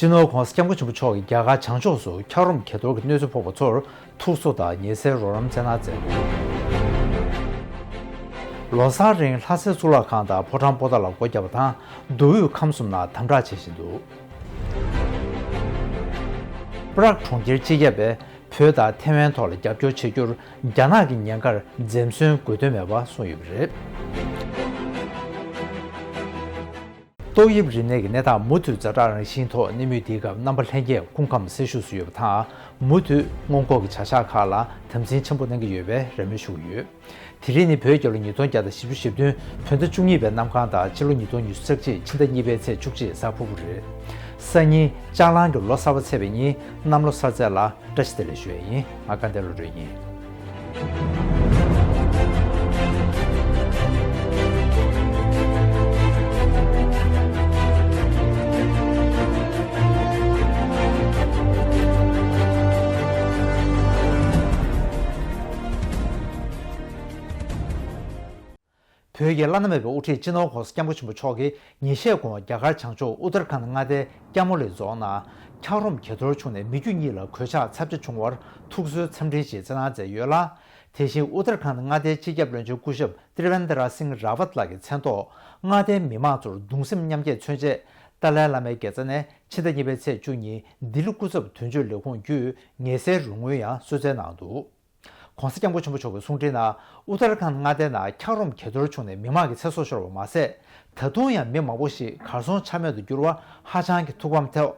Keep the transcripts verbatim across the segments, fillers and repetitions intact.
སྤྱི་ནོར་༧གོང་ས་༧སྐྱབས་མགོན་ཆེན་པོ་མཆོག་གིས་རྒྱ་གར་བྱང་ཕྱོགས་སུ་འཁྱགས་རོམ་གྱེས་གཏོར་གྱི་གནོད་འཚེ་ཕོག་པ་ཚོར་ཐུགས་གསོ་དང་ཉེ་སྲས་རོགས་རམ་སྩལ་གནང་མཛད་འདུག་ལོ་གསར་རིང་ལྷ་སའི་གཙུག་ལག་ཁང་དང་ཕོ་བྲང་པོ་ཏཱ་ལར་སྒོ་བརྒྱབ་པ་དང་། མདོ་དབུས་ཁམས་གསུམ་ནང་དམ་དྲག་བྱེད་བཞིན་འདུག་པ་རག་གྲོང་ཁྱེར་སྤྱི་ཁྱབ་པས་བོད་དང་ཐེ་ཝན་ཐོག་ལ་རྒྱབ་སྐྱོར་བྱེད་རྒྱུར་རྒྱ་ནག་གི་ཉེན་ཁར་འཛེམ་ཟོན་དགོས་དོན་མེད་པ་གསུངས་ཡོད་པ་རེད། ཏོག་དབྱིབས་རིམས་ནད་ཀྱི་གནས་སྟངས་མུ་མཐུད་ཛ་དྲག་རང་བཞིན་ཐོག་གནས་མུས་འདིའི་སྐབས་རྣམ་པ་ལྷན་རྒྱས་སྐུ་ཁམས་སེལ་ཤུགས་སུ་ཡོད་པ་དང་། མུ་མཐུད་སྔོན་འགོག་གི་བྱ་གཞག་ཁག་ལ་དམ་འཛིན་ཆེན་པོ་གནང་གི་ཡོད་པའི་རེ་སྨོན་ཞུ་གི་ཡོད། དེ་རིང་ནི་བོད་རྒྱལ་ལོ་ཉིས་སྟོང་བརྒྱ་དང་བཞི་བཅུ་ཞེ་བདུན་བོད་ཟླ་བཅུ་གཉིས་པའི་གནམ་གང་དང་ཕྱི་ལོ་ཉིས་སྟོང་ཉི་ཤུ་རྩ་གཅིག་ཕྱི་ཟླ་གཉིས་པའི་ཚེས་བཅུ་གཅིག་གཟའ་ཕུར་བུ་རེད། སང་ཉིན་ལྕགས་གླང་གི་ལོ་གསར་པ་ཚེས་པའི་ཉིན་གནམ་ལོ་གསར་ཚེས་ལ་བཀྲ་ཤིས་བདེ་ལེགས་ཞུ་ཡས་ཡིན། ང་དགའ་ལྡན་བློ་གྲོས་ཡིན། བོད་ཀྱི་བླ་ན་མེད་པའི་དབུ་ཁྲིད་སྤྱི་ནོར་༧གོང་ས་༧སྐྱབས་མགོན་ཆེན་པོ་མཆོག་གིས་ཉིན་ཤས་གོང་རྒྱ་གར་བྱང་ཕྱོགས་ཨུ་ཏར་ཁཱན་མངའ་སྡེའི་ཀྱ་མོ་ལི་རྫོང་ནང་འཁྱགས་རོམ་གྱེས་གཏོར་བྱུང་ནས་མི་རྒྱུ་གཉིས་ལ་གོད་ཆག་ཚབས་ཆེ་བྱུང་བར་ཐུགས་གསོའི་འཚམས་འཕྲིན་ཞིག་སྩལ་གནང་མཛད་ཡོད་ལ། དེ་བཞིན་ཨུ་ཏར་ཁཱན་མངའ་སྡེའི་སྤྱི་ཁྱབ་བློན་ཆེན་སྐུ་ཞབས་ཏྲི་ཝེན་དྲ་སིང་ར་བཏ་ལགས་ཀྱི་མཚན་ཐོག་མངའ་སྡེའི་མི་མང་ཚོར་གདུང་སེམས་མཉམ་སྐྱེད་མཚོན་ཆེད་ཏཱ་ལའི་བླ་མའི་དགེ་རྩ་ནས་ཕྱི་ཟླ་གཉིས་པའི་ཚེས་བཅུ་ཉིན་ལྡི་ལི་སྐུ་ཚབ་དོན་གཅོད་ལས་ཁུངས་བརྒྱུད་ངལ་སེལ་རོགས་དངུལ་ཡང་གསོལ་སྩལ་གནང་འདུག ྋགོང་ས་ྋསྐྱབས་མགོན་ཆེན་པོ་མཆོག་གི་གསུང་འཕྲིན་ནང་ཨུ་ཏར་ཁཱན་མངའ་སྡེ་ནང་འཁྱགས་རོམ་གྱེས་གཏོར་བྱུང་ནས་མི་མང་གི་ཚེ་སྲོག་ཤོར་བ་མ་ཟད། ད་དུང་ཡང་མི་མང་པོ་ཞིག་གར་སོང་ཆ་མེད་དུ་གྱུར་བ་ཧ་ཅང་གི་ཐུགས་ཕམ་ཐེབས།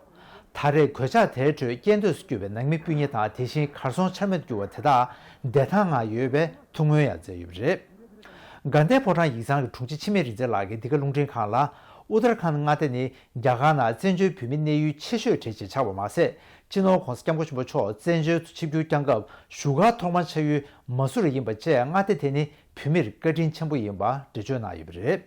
ད་རེས་གོད་ཆག་དེའི་ཁྲོད་རྐྱེན་འདས་སུ་གྱུར་པའི་ནང་མི་སྤུན་ཉེ་དང་དེ་བཞིན་གར་སོང་ཆ་མེད་དུ་གྱུར་བ་དེ་དག་བདེ་ཐང་ངང་ཡོད་པའི་ཐུགས་སྨོན་ཡང་མཛད་ཡོད་པ་རེད། དགའ་ལྡན་ཕོ་བྲང་ཡིག་ཚང་གི་དྲུང་ཆེ་འཆི་མེད་རིག་འཛིན་ལགས་ཀྱིས་འདི་ག་རླུང་འཕྲིན་ཁང་ལ། ཨུ་ཏར་ཁཱན་མངའ་སྡེ་ནི་རྒྱ་གར་ནང་བཙན་བྱོལ་བོད་མི་གནས་ཡུལ་ཆེ་ཤོས་གྲས་ཤིག་ཆགས་པ་མ་ཟད། སྤྱི་ནོར་༧གོང་ས་༧སྐྱབས་མགོན་ཆེན་པོ་མཆོག་བཙན་བྱོལ་དུ་ཆིབས་བསྒྱུར་བསྐྱངས་སྐབས་བཞུགས་སྒར་ཐོག་མར་ཆགས་ཡུལ་མ་སུ་རི་ཡིན་པ་བཅས་མངའ་སྡེ་དེ་ནི་བོད་མིར་བཀའ་དྲིན་ཆེན་པོ་ཡིན་པ་འགྲེལ་བརྗོད་གནང་ཡོད་པ་རེད།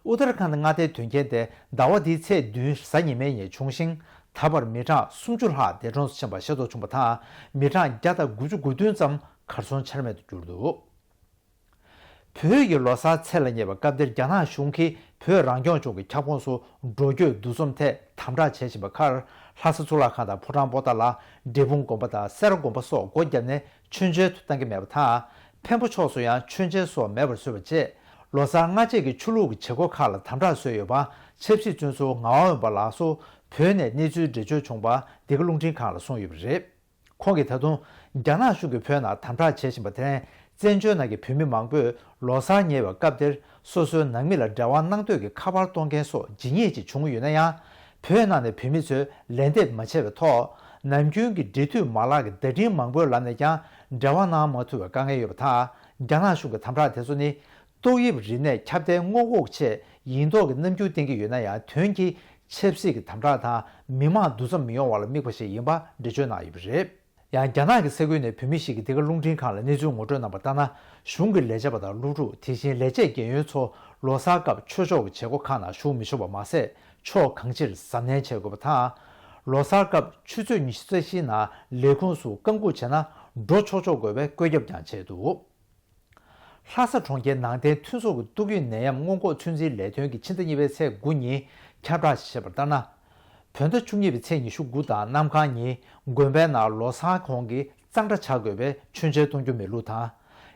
ཨུ་ཏར་ཁཱན་མངའ་སྡེའི་དོན་རྐྱེན་དེ་ཟླ་བ་འདིའི་ཚེས་བདུན་གཟའ་ཉི་མའི་ཉིན་བྱུང་ཞིང་། ད་བར་མི་གྲངས་སུམ་ཅུ་ལྷག་འདས་གྲོངས་སུ་ཕྱིན་པ་ཤེས་རྟོགས་བྱུང་བ་དང་། མི་གྲངས་བརྒྱ་དང་དགུ་བཅུ་གོ་བདུན་ཙམ་གར་སོང་ཆ་མེད་དུ་གྱུར་འདུག་བོད་ཀྱི་ལོ་གསར་ཚེས་ལ་ཉེ་བའི་སྐབས་དེར་རྒྱ་ནག་གཞུང་གིས་བོད་རང་སྐྱོང་ལྗོངས་ཀྱི་ཁྱབ་ཁོངས་སུ་འགྲོ་སྐྱོད་འདུ་འཛོམས་ཐད་དམ་དྲག་བྱེད་བཞིན་པ་ཁར། ལྷ་ས་གཙུག་ལག་ཁང་དང་ཕོ་བྲང་པོ་ཏཱ་ལ། འབྲས་སྤུངས་དགོན་པ་དང་སེ་ར་དགོན་པ་སོགས་སྒོ་བརྒྱབ་ནས་མཆོད་མཇལ་དུ་བཏང་གི་མེད་པ་དང་། འཕན་པོ་ཕྱོགས་སུ་ཡང་མཆོད་མཇལ་སོགས་མེད་པར་བཟོས་པ་བཅས། ལོ་གསར་སྔ་རྗེས་ཀྱི་ཆོས་ལུགས་ཀྱི་བྱེད་སྒོ་ཁག་ལ་དམ་དྲག་བཟོས་ཡོད་པ། ཆབ་སྲིད་བཙོན་ཟུར་ངག་དབང་འོད་འབར་ལགས་སུ་བོད་ནས་གནས་ཚུལ་འགྲེལ་བརྗོད་བྱུང་བ་འདི་ག་རླུང་འཕྲིན་ཁང་ལ་གསུངས་ཡོད་པ་རེད། ཁོང་གིས་ད་དུང་རྒྱ་ནག་གཞུང་གིས་བོད་ནང་དམ་དྲག་བྱེད་བཞིན་པ་དེ་ལས། བཙན་བྱོལ་ནང་གི་བོད་མི་མང་པོས་ལོ་གསར་ཉེ་བའི་སྐབས་དེར་སོ་སོའི་ནང་མི་ལ་འབྲེལ་བ་གནང་འདོད་ཀྱི་ཁ་པར་གཏོང་མཁན་སོགས་ཇི་སྙེད་ཅིག་བྱུང་ཡོད་ན་ཡང་། བོད་ནང་ནས་བོད་མི་ཚོས་ལན་འདེབས་མ་བྱས་པའི་ཐོག་ནམ་རྒྱུན་གྱི་འབྲེལ་མཐུད་མ་ལག་གི་བརྡ་འཕྲིན་མང་པོའི་ལམ་ནས་ཀྱང་འབྲེལ་བ་གནང་མ་ཐུབ་པའི་དཀའ་ངལ་ཡོད་པ་དང་། རྒྱ་ནག་གཞུང་གི་དམ་དྲག་དེ་ཚོ་ནི། ཏོག་དབྱིབས་རིམས་ནད་ཁྱབ་གདལ་སྔོན་འགོག་ཆེད་ཡིན་མདོག་གི་རྣམ་འགྱུར་བསྟན་གྱི་ཡོད་ན་ཡང་། དོན་གྱིས་ཆབ་སྲིད་ཀྱི་དམ་དྲག་དང་མི་མང་འདུ་འཛོམས་མི་ཡོང་བ་ལ་དམིགས་པ་ཞིག་ཡིན་པ་འགྲེལ་བརྗོད་གནང་ཡོད་པ་རེད། ཡང་རྒྱ་ནག་གི་ས་ཁུལ་ནས་བོད་མི་ཞིག་གིས་འདི་ག་རླུང་འཕྲིན་ཁང་ལ་གནས་ཚུལ་ངོ་སྤྲོད་གནང་པ་ལྟར་ན། གཞུང་གི་ལས་བྱེད་པ་དང་སློབ་ཕྲུག་དེ་བཞིན་ལས་བྱེད་འགན་ཡོད་ཚོ་ལོ་གསར་སྐབས་ཆོས་ཕྱོགས་ཀྱི་བྱེད་སྒོ་ཁག་ནང་ཞུགས་མི་ཆོག་པ་མ་ཟད། ཕྱོགས་གང་ཅིར་གཟབ་ནན་བྱེད་དགོས་པ་དང་། ལོ་གསར་སྐབས་ཆུ་ཚོད་ཉི་ཤུ་རྩ་བཞིའི་ནང་ལས་ཁུངས་སུ་རྐང་འགུག་བྱས་ན་འགྲོ་ཆོག་ཆོག་དགོས་པའི་བཀོད་ཁྱབ་ཀྱང་བྱས་འདུག་ལྷ་ས་གྲོང་ཁྱེར་ནང་བསྟན་མཐུན་ཚོགས་ཀྱི་ཏོག་དབྱིབས་ནད་ཡམས་སྔོན་འགོག་ཚོད་འཛིན་ལས་དོན་གྱིས་ཕྱི་ཟླ་གཉིས་པའི་ཚེས་དགུ་ཉིན་ཁྱབ་བསྒྲགས་བྱས་པར་ལྟར་ན། བོད་ཟླ་བཅུ་གཉིས་པའི་ཚེས་ཉི་ཤུ་དགུ་དང་གནམ་གང་ཉིན་དགོན་པའི་ནང་ལོ་གསར་གོང་གི་གཙང་སྦྲ་བྱ་དགོས་པའི་མཆོད་མཇལ་གཏོང་རྒྱུ་མེད་ལུགས་དང་།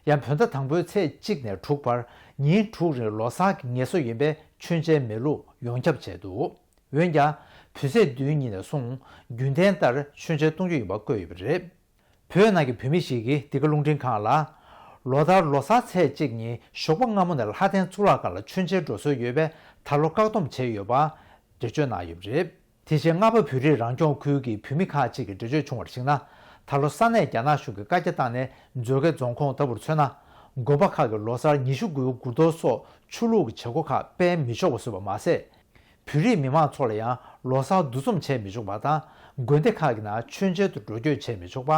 ཡང་བོད་ཟླ་དང་པོའི་ཚེས་གཅིག་ནས་དྲུག་བར་ཉིན་དྲུག་རིང་ལོ་གསར་གྱི་ངལ་གསོ་ཡིན་པའི་མཆོད་མཇལ་མེད་ལུགས་ཡོངས་ཁྱབ་བྱས་འདུག་འོན་ཀྱང་བོད་ཚེས་བདུན་ཉིན་ནས་བཟུང་རྒྱུན་ལྡན་ལྟར་མཆོད་མཇལ་གཏོང་རྒྱུ་ཡིན་པ་བཀོད་ཡོད་པ་རེད། བོད་ནང་གི་བོད་མི་ཞིག་གིས་འདི་ག་རླུང་འཕྲིན་ཁང་ལ། ལོ་ལྟར་ལོ་གསར་ཚེས་གཅིག་ཉིན་ཞོགས་པ་སྔ་མོ་ནས་ལྷ་ལྡན་གཙུག་ལག་ཁང་ལ་མཆོད་མཇལ་འགྲོ་སྲོལ་ཡོད་པས་ད་ལོ་བཀག་སྡོམ་བྱས་ཡོད་པ་འགྲེལ་བརྗོད་གནང་ཡོད་པ་རེད། དེ་བཞིན་རྔ་པ་བོད་རིགས་རང་སྐྱོང་ཁུལ་གྱི་བོད་མི་ཁག་ཅིག་གིས་འགྲེལ་བརྗོད་བྱུང་བར་གཞིགས་ན། ད་ལོ་ས་གནས་རྒྱ་ནག་གཞུང་གིས་བཀའ་རྒྱ་བཏང་ནས་མཛོད་དགེ་རྫོང་ཁོངས་ལྟ་བུར་མཚོན་ན། དགོན་པ་ཁག་གི་ལོ་གསར་ཉི་ཤུ་དགུའི་དགུ་གཏོར་སོགས་ཆོས་ལུགས་ཀྱི་བྱེད་སྒོ་ཁག་སྤེལ་མི་ཆོག་པ་བཟོས་པ་མ་ཟད། བོད་རིགས་མི་མང་ཚོ་ལ་ཡང་ལོ་གསར་འདུ་འཛོམས་བྱེད་མི་ཆོག་པ་དང་། དགོན་སྡེ་ཁག་གི་ནང་མཆོད་མཇལ་དུ་འགྲོ་སྐྱོད་བྱེད་མི་ཆོག་པ།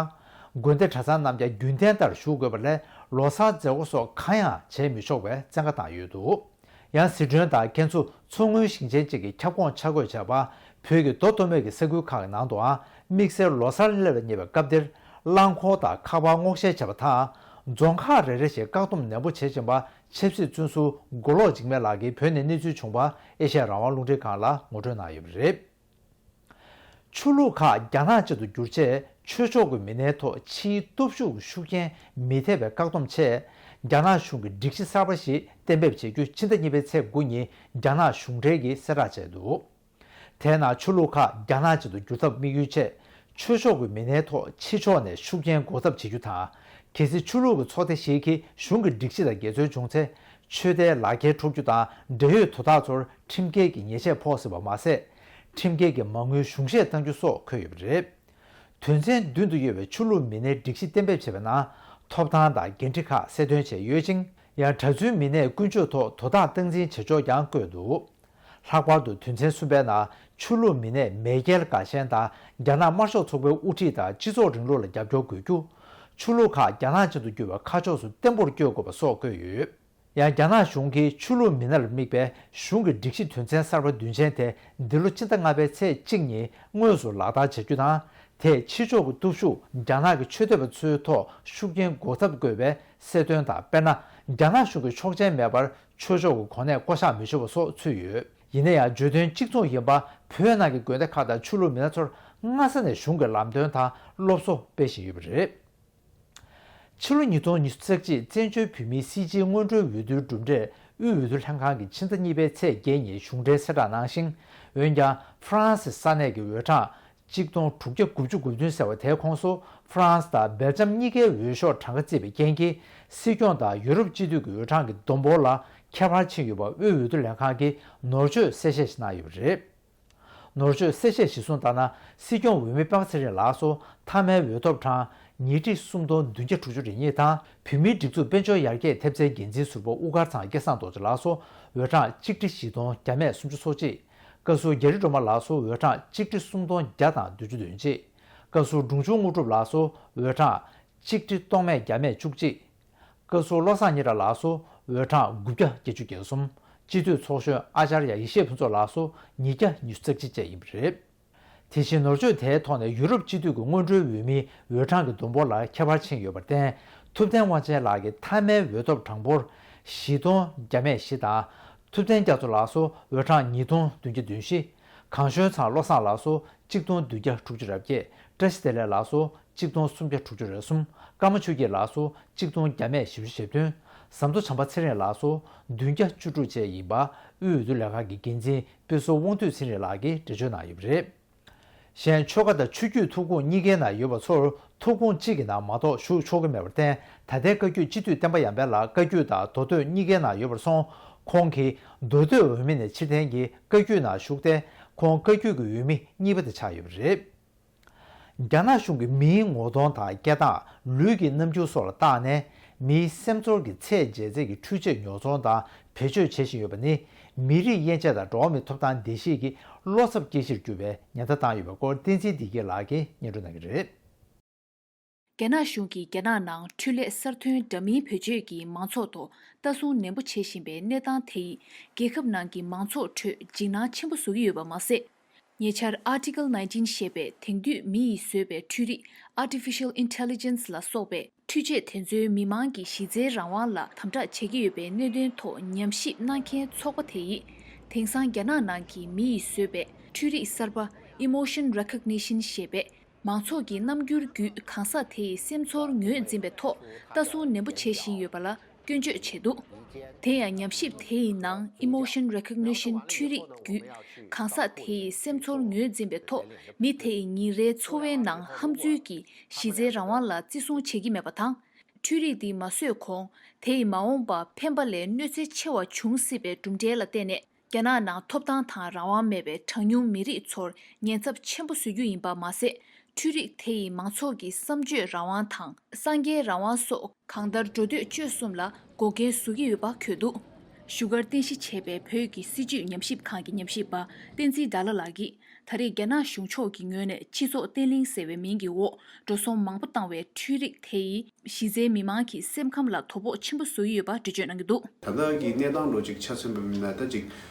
དགོན་སྡེ་གྲྭ་ཚང་རྣམས་ཀྱང་རྒྱུན་ལྡན་ལྟར་བཞུགས་དགོས་པ་ལས་ལོ་གསར་མཛད་སྒོ་སོགས་གང་ཡང་བྱེད་མི་ཆོག་པའི་བཙན་བཀའ་བཏང་ཡོད་འདུག་ཡང་ཟི་ཁྲོན་དང་ཁྱེད་ཚོ་མཚོ་སྔོན་ཞིང་ཆེན་གཅིག་གི་ཁྱབ་ཁོངས་ཆ་བགོས་བྱས་པ། བོད་ཀྱི་མདོ་སྟོད་སྨད་ཀྱི་ས་ཁུལ་ཁག་གི་ནང་དུའང་དམིགས་བསལ་ལོ་གསར་སླེབས་ལ་ཉེ་བའི་སྐབས་འདིར། རླངས་འཁོར་དང་ཁ་པར་སྔོག་བཤེར་བྱས་པ་དང་། རྫོང་ཁག་རེ་རེ་བཞིན་བཀག་སྡོམ་ནན་པོ་བྱེད་བཞིན་པ། ཆབ་སྲིད་བཙོན་ཟུར་མགོ་ལོག་འཇིགས་མེད་ལགས་ཀྱིས་བོད་ནས་གནས་ཚུལ་བྱུང་བ་ཨེ་ཤ་ཡ་རང་དབང་རླུང་འཕྲིན་ཁང་ལ་ངོ་སྤྲོད་གནང་ཡོད་པ་རེད། ཆོས་ལུགས་ཁག་རྒྱ་ནག་ཅན་དུ་བསྒྱུར་རྗེས། ཆོས་ཕྱོགས་ཀྱི་མི་སྣའི་ཐོག་ཕྱིའི་སྟོབས་ཤུགས་ཀྱི་ཤུགས་རྐྱེན་མི་ཐེབས་པའི་བཀག་སྡོམ་ཆེད། རྒྱ་ནག་གཞུང་གིས་སྒྲིག་གཞི་གསར་པ་ཞིག་གཏན་འབེབས་བྱེད་རྒྱུ་ཕྱི་ཟླ་གཉིས་པའི་ཚེས་དགུ་ཉིན་རྒྱ་ནག་གཞུང་འབྲེལ་གྱིས་གསལ་བསྒྲགས་བྱས་འདུག་དེས་ན་ཆོས་ལུགས་ཁག་རྒྱ་ནག་ཅན་དུ་བསྒྱུར་ཐབས་དམིགས་ཡུལ་ཆེད། ཆོས་ཕྱོགས་ཀྱི་མི་སྣའི་ཐོག་ཕྱི་ཕྱོགས་ནས་ཤུགས་རྐྱེན་འགོག་ཐབས་བྱེད་རྒྱུ་དང་། གལ་སྲིད་ཆོས་ལུགས་ཀྱི་ཚོགས་སྡེ་ཞིག་གིས་གཞུང་གི་སྒྲིག་གཞི་དང་འགལ་འཛོལ་བྱུང་ཚེ། ཆོས་དད་ལག་ཁྱེར་འཕྲོག་རྒྱུ་དང་འབྲེལ་ཡོད་དོ་བདག་ཚོར་ཁྲིམས་འགལ་གྱི་ཉེས་ཆད་ཕོག་སྲིད་པ་མ་ཟད། ཁྲིམས་འགལ་གྱི་མ་དངུལ་གཞུང་བཞེས་གཏང་རྒྱུ་སོགས་འཁོད་ཡོད་པ་རེད། དོན་ཚན་བདུན་དུ་ཡོད་པའི་ཆོས་ལུགས་མི་སྣའི་སྒྲིག་གཞི་གཏན་འབེབས་བྱས་པའི་ནང་། ཐོབ་ཐང་དང་འགན་འཁྲི་ཁག་གསལ་སྟོན་བྱས་ཡོད་ཅིང་། ཡང་གྲྭ་བཙུན་མི་སྣས་ཀུན་སྤྱོད་ཐོག་དོ་བདག་སྟངས་འཛིན་བྱེད་ཕྱོགས་ཀྱང་བཀོད་འདུག་ལྷག་པར་དུ་དོན་ཚན་གསུམ་པའི་ནང་། ཆོས་ལུགས་མི་སྣས་མེས་རྒྱལ་དགའ་ཞེན་དང་། རྒྱ་ནག་དམར་ཤོག་ཚོགས་པའི་དབུ་ཁྲིད་དང་སྤྱི་ཚོགས་རིང་ལུགས་ལ་རྒྱབ་སྐྱོར་དགོས་རྒྱུ། ཆོས་ལུགས་ཁག་རྒྱ་ནག་ཅན་དུ་བསྒྱུར་བའི་ཁ་ཕྱོགས་སུ་བརྟན་པོར་བསྐྱོད་དགོས་པ་སོགས་བཀོད་ཡོད། ཡང་རྒྱ་ནག་གཞུང་གིས་ཆོས་ལུགས་མི་སྣ་ལ་དམིགས་པའི་གཞུང་གི་སྒྲིག་གཞི་དོན་ཚན་གསར་པ་བདུན་ཅན་དེ་འདི་ལོ་ཕྱི་ཟླ་ལྔ་པའི་ཚེས་གཅིག་ཉིན་དངོས་སུ་ལག་བསྟར་བྱ་རྒྱུ་དང་། དེས་ཕྱི་ཕྱོགས་ཀྱི་སྟོབས་ཤུགས་རྒྱ་ནག་གི་ཆོས་དད་པ་ཚོའི་ཐོག་ཤུགས་རྐྱེན་འགོག་ཐབས་དགོས་པའི་གསལ་སྟོན་དང་། དཔེར་ན། རྒྱ་ནག་གཞུང་གིས་ཆོག་མཆན་མེད་པར་ཆོས་ཕྱོགས་ཀྱི་གོ་གནས་བསྐོ་གཞག་མི་ཆོག་པ་སོགས་ཚུད་ཡོད། ཡིན་ན་ཡང་བརྗོད་དོན་གཅིག་མཚུངས་ཡིན་པ། བོད་ནང་གི་དགོན་སྡེ་ཁག་དང་ཆོས་ལུགས་མི་སྣ་ཚོར་སྔ་ས་ནས་གཞུང་གི་ལམ་སྟོན་དང་སློབ་གསོ་སྤེལ་བཞིན་ཡོད་པ་རེད། ཕྱི་ལོ་ཉིས་སྟོང་ཉི་ཤུ་རྩ་གཅིག་བཙན་བྱོལ་བོད་མིའི་སྲིད་སྤྱིའི་སྔོན་འགྲོའི་འོས་བསྡུའི་གྲུབ་འབྲས་དབུས་འོས་བསྡུ་ལྷན་ཁང་གིས་ཕྱི་ཟླ་གཉིས་པའི་ཚེས་བརྒྱད་ཉིན་གཞུང་འབྲེལ་གསལ་བསྒྲགས་གནང་ཞིང་། འོན་ཀྱང་ཧྥ་རན་སི་ས་གནས་ཀྱི་འོས་གྲངས་གཅིག་སྟོང་དྲུག་བརྒྱ་དགུ་བཅུ་གོ་བདུན་ཟེར་བ་དེའི་ཁོངས་སུ་ཧྥ་རན་སི་དང་སྦེལ་ཇམ་གཉིས་ཀའི་འོས་ཤོག་གྲངས་ཀ་བརྩིས་པའི་རྐྱེན་གྱིས། སྲིད་སྐྱོང་དང་ཡུ་རོབ་སྤྱི་འཐུས་ཀྱི་འོས་གྲངས་ཀྱི་བསྡོམས་འབོར་ལ་ཁྱད་པར་ཕྱིན་ཡོད་པ་དབུས་འོས་བསྡུ་ལྷན་ཁང་གིས་ནོར་བཅོས་གསལ་བཤད་ཞིག་གནང་ཡོད་པ་རེད། ནོར་བཅོས་གསལ་བཤད་གཞིར་བཟུང་ལྟར་ན། སྲིད་སྐྱོང་འོས་མི་སྤེན་པ་ཚེ་རིང་ལགས་སུ་མཐའ་མའི་འོས་ཐོབ་གྲངས་ཉིས་ཁྲི་སུམ་སྟོང་བདུན་བརྒྱ་དྲུག་ཅུ་རེ་གཉིས་དང་། བོད་མིའི་སྒྲིག་འཛུགས་དཔལ་འབྱོར་ཡར་རྒྱས་ཐེབས་རྩའི་འགན་འཛིན་ཟུར་པ་དབུ་དཀར་ཚང་སྐལ་བཟང་རྡོ་རྗེ་ལགས་སུ་འོས་གྲངས་གཅིག་ཁྲི་བཞི་སྟོང་བརྒྱ་མེད་སུམ་ཅུ་སོ་གཅིག་བཀའ་ཟུར་རྒྱ་རི་སྒྲོལ་མ་ལགས་སུ་འོས་གྲངས་གཅིག་ཁྲི་སུམ་སྟོང་བརྒྱ་དང་བདུན་ཅུ་དོན་གཅིག་བཀའ་ཟུར་འབྲོང་ཆུང་དངོས་གྲུབ་ལགས་སུ་འོས་གྲངས་གཅིག་ཁྲི་སྟོང་མེད་བརྒྱ་མེད་བཅུ་གཅིག་བཀའ་ཟུར་བློ་བཟང་ཉི་ཁྲ་ལགས་སུ་འོས་གྲངས་དགུ་བརྒྱ་བརྒྱད་ཅུ་གྱ་གསུམ། སྤྱི་འཐུས་ཚོགས་གཞོན་ཨ་ཅར་ཡ་ཡེ་ཤེས་ཕུན་ཚོགས་ལགས་སུ་ཉིས་བརྒྱ་ཉི་ཤུ་རྩ་གཅིག་བཅས་ཡིན་པ་རེད། དེ་བཞིན་ནོར་བཅོས་དེའི་ཐོག་ནས་ཡུ་རོབ་སྤྱི་འཐུས་ཀྱི་སྔོན་འགྲོའི་འོས་མིའི་འོས་གྲངས་ཀྱི་བསྡོམས་འབོར་ལ་ཁྱད་པར་ཕྱིན་ཡོད་པར་བརྟེན། ཐུབ་བསྟན་དབང་ཆེན་ལགས་ཀྱི་མཐའ་མའི་འོས་ཐོབ་གྲངས་འབོར་བཞི་སྟོང་བརྒྱ་མེད་བཞི་དང་། ཐུབ་བསྟན་རྒྱ་མཚོ་ལགས་སུ་འོས་གྲངས་ཉིས་སྟོང་བདུན་བརྒྱ་བདུན་བཞི། གངས་ལྗོངས་ཚང་བློ་བཟང་ལགས་སུ་གཅིག་སྟོང་བདུན་བརྒྱ་དྲུག་ཅུ་རེ་བརྒྱད། བཀྲ་ཤིས་བདེ་ལེགས་ལགས་སུ་གཅིག་སྟོང་སུམ་བརྒྱ་དྲུག་ཅུ་རེ་གསུམ། ཀརྨ་ཆོས་སྐྱིད་ལགས་སུ་གཅིག་སྟོང་བརྒྱ་མེད་བཞི་བཅུ་ཞེ་བདུན། ཟམ་གདོང་བྱམས་པ་ཚེ་རིང་ལགས་སུ་བདུན་བརྒྱ་བཅུ་དྲུག་བཅས་ཡིན་པ་དབུས་འོས་བསྡུ་ལས་ཁང་གི་འགན་འཛིན་དཔེ་ཟུར་དབང་འདུས་ཚེ་རིང་ལགས་ཀྱིས་འགྲེལ་བརྗོད་གནང་ཡོད་པ་རེད། གཞན་ཆོལ་ཁ་དང་ཆོས་བརྒྱུད་ཐུགས་ཁོངས་གཉིས་ཀའི་ནང་ཡོད་པ་ཚོར་ཐུགས་ཁོངས་གཅིག་གི་ནང་མ་གཏོགས་ཞུགས་ཆོག་གི་མེད་པར་བརྟེན། ད་ལྟའི་བཀའ་བརྒྱུད་སྤྱི་འཐུས་བསྟན་པ་ཡར་འཕེལ་ལགས་བཀའ་བརྒྱུད་དང་མདོ་སྟོད་གཉིས་ཀའི་ནང་ཡོད་པར་སོང་། ཁོང་གིས་མདོ་སྟོད་འོས་མི་ནས་ཕྱིར་འཐེན་གྱིས་བཀའ་བརྒྱུད་ནང་ཞུགས་ཏེ། ཁོང་བཀའ་བརྒྱུད་ཀྱི་འོས་མི་གཉིས་པ་དེ་ཆགས་ཡོད་པ་རེད། རྒྱ་ནག་གཞུང་གིས་མིའི་ངོ་གདོང་དང་སྐད་གདངས། ལུས་ཀྱི་རྣམ་འགྱུར་སོགས་ལ་བརྟགས་ནས། མིའི་སེམས་ཚོར་གྱི་ཚད་འཇལ་རྩལ་གྱི་འཕྲུལ་ཆས་ཉོ་ཚོང་དང་བེད་སྤྱོད་བྱེད་བཞིན་ཡོད་པ་ནི། མི་རིགས་དབྱེ་འབྱེད་དང་འགྲོ་བ་མིའི་ཐོབ་ཐང་བརྡལ་བཤིག་གི་བློ་འཚབ་སྐྱེ་གཞིར་གྱུར་པའི་ཉེན་བརྡ་བཏང་ཡོད་པའི་སྐོར། བསྟན་འཛིན་བདེ་སྐྱིད་ལགས་ཀྱིས་སྙན་སྒྲོན་གནང་གི་རེད། རྒྱ་ནག་གཞུང་གིས་རྒྱ་ནག་ནང་འཕྲུལ་ལས་གསར་ཐོན་འདྲ་མིན་བེད་སྤྱོད་ཀྱིས་མང་ཚོགས་ཐོག་ལྟ་སྲུང་ནན་པོ་བྱེད་བཞིན་པའི་གནས་སྟངས་དེ་ཡིས། རྒྱལ་ཁབ་ནང་གི་མང་ཚོགས་ཁྲོད་འཇིགས་སྣང་ཆེན་པོ་བཟོ་གི་ཡོད་པ་མ་ཟད། ཉེ་ཆར་Article nineteen ཞེས་པའི་དེང་དུས་མི་ཡིས་བཟོས་པའི་འཕྲུལ་རིག Artificial Intelligence ལ་སོགས་པའི་འཕྲུལ་ཆས་དེ་ཚོས་མི་མང་གི་གཞི་རྩའི་རང་དབང་ལ་དམ་དྲག་བྱེད་ཀྱི་ཡོད་པའི་གནད་དོན་ཐོག་ཉམས་ཞིབ་གནང་མཁན་ཚོགས་པ་དེ་ཡིས། དེང་སང་རྒྱ་ནག་ནང་གི་མི་ཡིས་བཟོས་པའི་འཕྲུལ་རིག་གསར་པ་Emotion Recognition ཞེས་པས། མང་ཚོགས་ཀྱི་རྣམ་འགྱུར་བརྒྱུད་གང་ཟག་དེ་ཡི་སེམས་ཚོར་ངོས་འཛིན་པའི་ཐོག་ལྟ་སྲུང་ནན་པོ་བྱེད་བཞིན་ཡོད་པ་ལ་སྐྱོན་བརྗོད་བྱས་འདུག་དེ་ཡང་ཉམས་ཞིབ་དེ་ཡི་ནང་Emotion Recognition འཕྲུལ་རིག་བརྒྱུད་གང་ཟག་དེ་ཡི་སེམས་ཚོར་ངོས་འཛིན་པའི་ཐོག་མི་དེ་ཡི་ཉིན་རེའི་འཚོ་བའི་ནང་ཧམ་འཛུལ་གྱིས་གཞི་རྩའི་རང་དབང་ལ་བརྩི་སྲུང་བྱེད་ཀྱི་མེད་པ་དང་། འཕྲུལ་རིག་འདི་མ་བཟོས་གོང་དེ་ཡི་མ་འོངས་པ་ཕན་པ་ལས་གནོད་འཚེ་ཆེ་བ་འབྱུང་སྲིད་པའི་གྲུབ་འབྲས་ལ་བརྟེན་ནས། རྒྱ་ནག་ནང་ཐོབ་ཐང་དང་རང་དབང་མེད་པའི་གྲངས་ཉུང་མི་རིགས་ཚོར་ཉེན་ཚབས་ཆེན་པོ་བཟོ་རྒྱུ་ཡིན་པ་མ་ཟད། འཕྲུལ་རིག་དེ་ཡིས་མང་ཚོགས་ཀྱི་བསམ་སྤྱོད་རང་དབང་དང་། གསང་རྒྱའི་རང་དབང་སོགས་གང་ལྟར་འགྲོ་སྡོད་སྤྱོད་གསུམ་ལ་འགོག་རྐྱེན་བཟོ་གི་ཡོད་པ་འཁོད་འདུག་བཞུགས་སྒར་རྟེན་གཞི་བྱས་པའི་བོད་ཀྱི་སྲིད་བྱུས་ཉམས་ཞིབ་ཁང་གི་ཉམས་ཞིབ་པ་བསྟན་འཛིན་ཟླ་ལྷ་ལགས་ཀྱིས། ད་རེས་རྒྱ་ནག་གཞུང་ཕྱོགས་ཀྱི་ངོས་ནས་སྤྱི་ཚོགས་བརྟན་ལྷིང་ཟེར་བའི་མིང་གི་འོག་འགྲོ་སོང་མང་པོ་བཏང་བའི་འཕྲུལ་རིག་དེ་ཡིས་གཞི་རྩའི་མི་མང་གི་སེམས་ཁམས་ལ་དོ་ཕོག་ཆེན་པོ་བཟོ་ཡི་ཡོད་པ་འགྲེལ་བརྗོད་གནང་གི་འདུག་ད་ལྟ་གི་གནས་སྟངས་ལོ་གཅིག་ཆ་མཚོན་པ་ཡིན་ན་ད་ཅིག་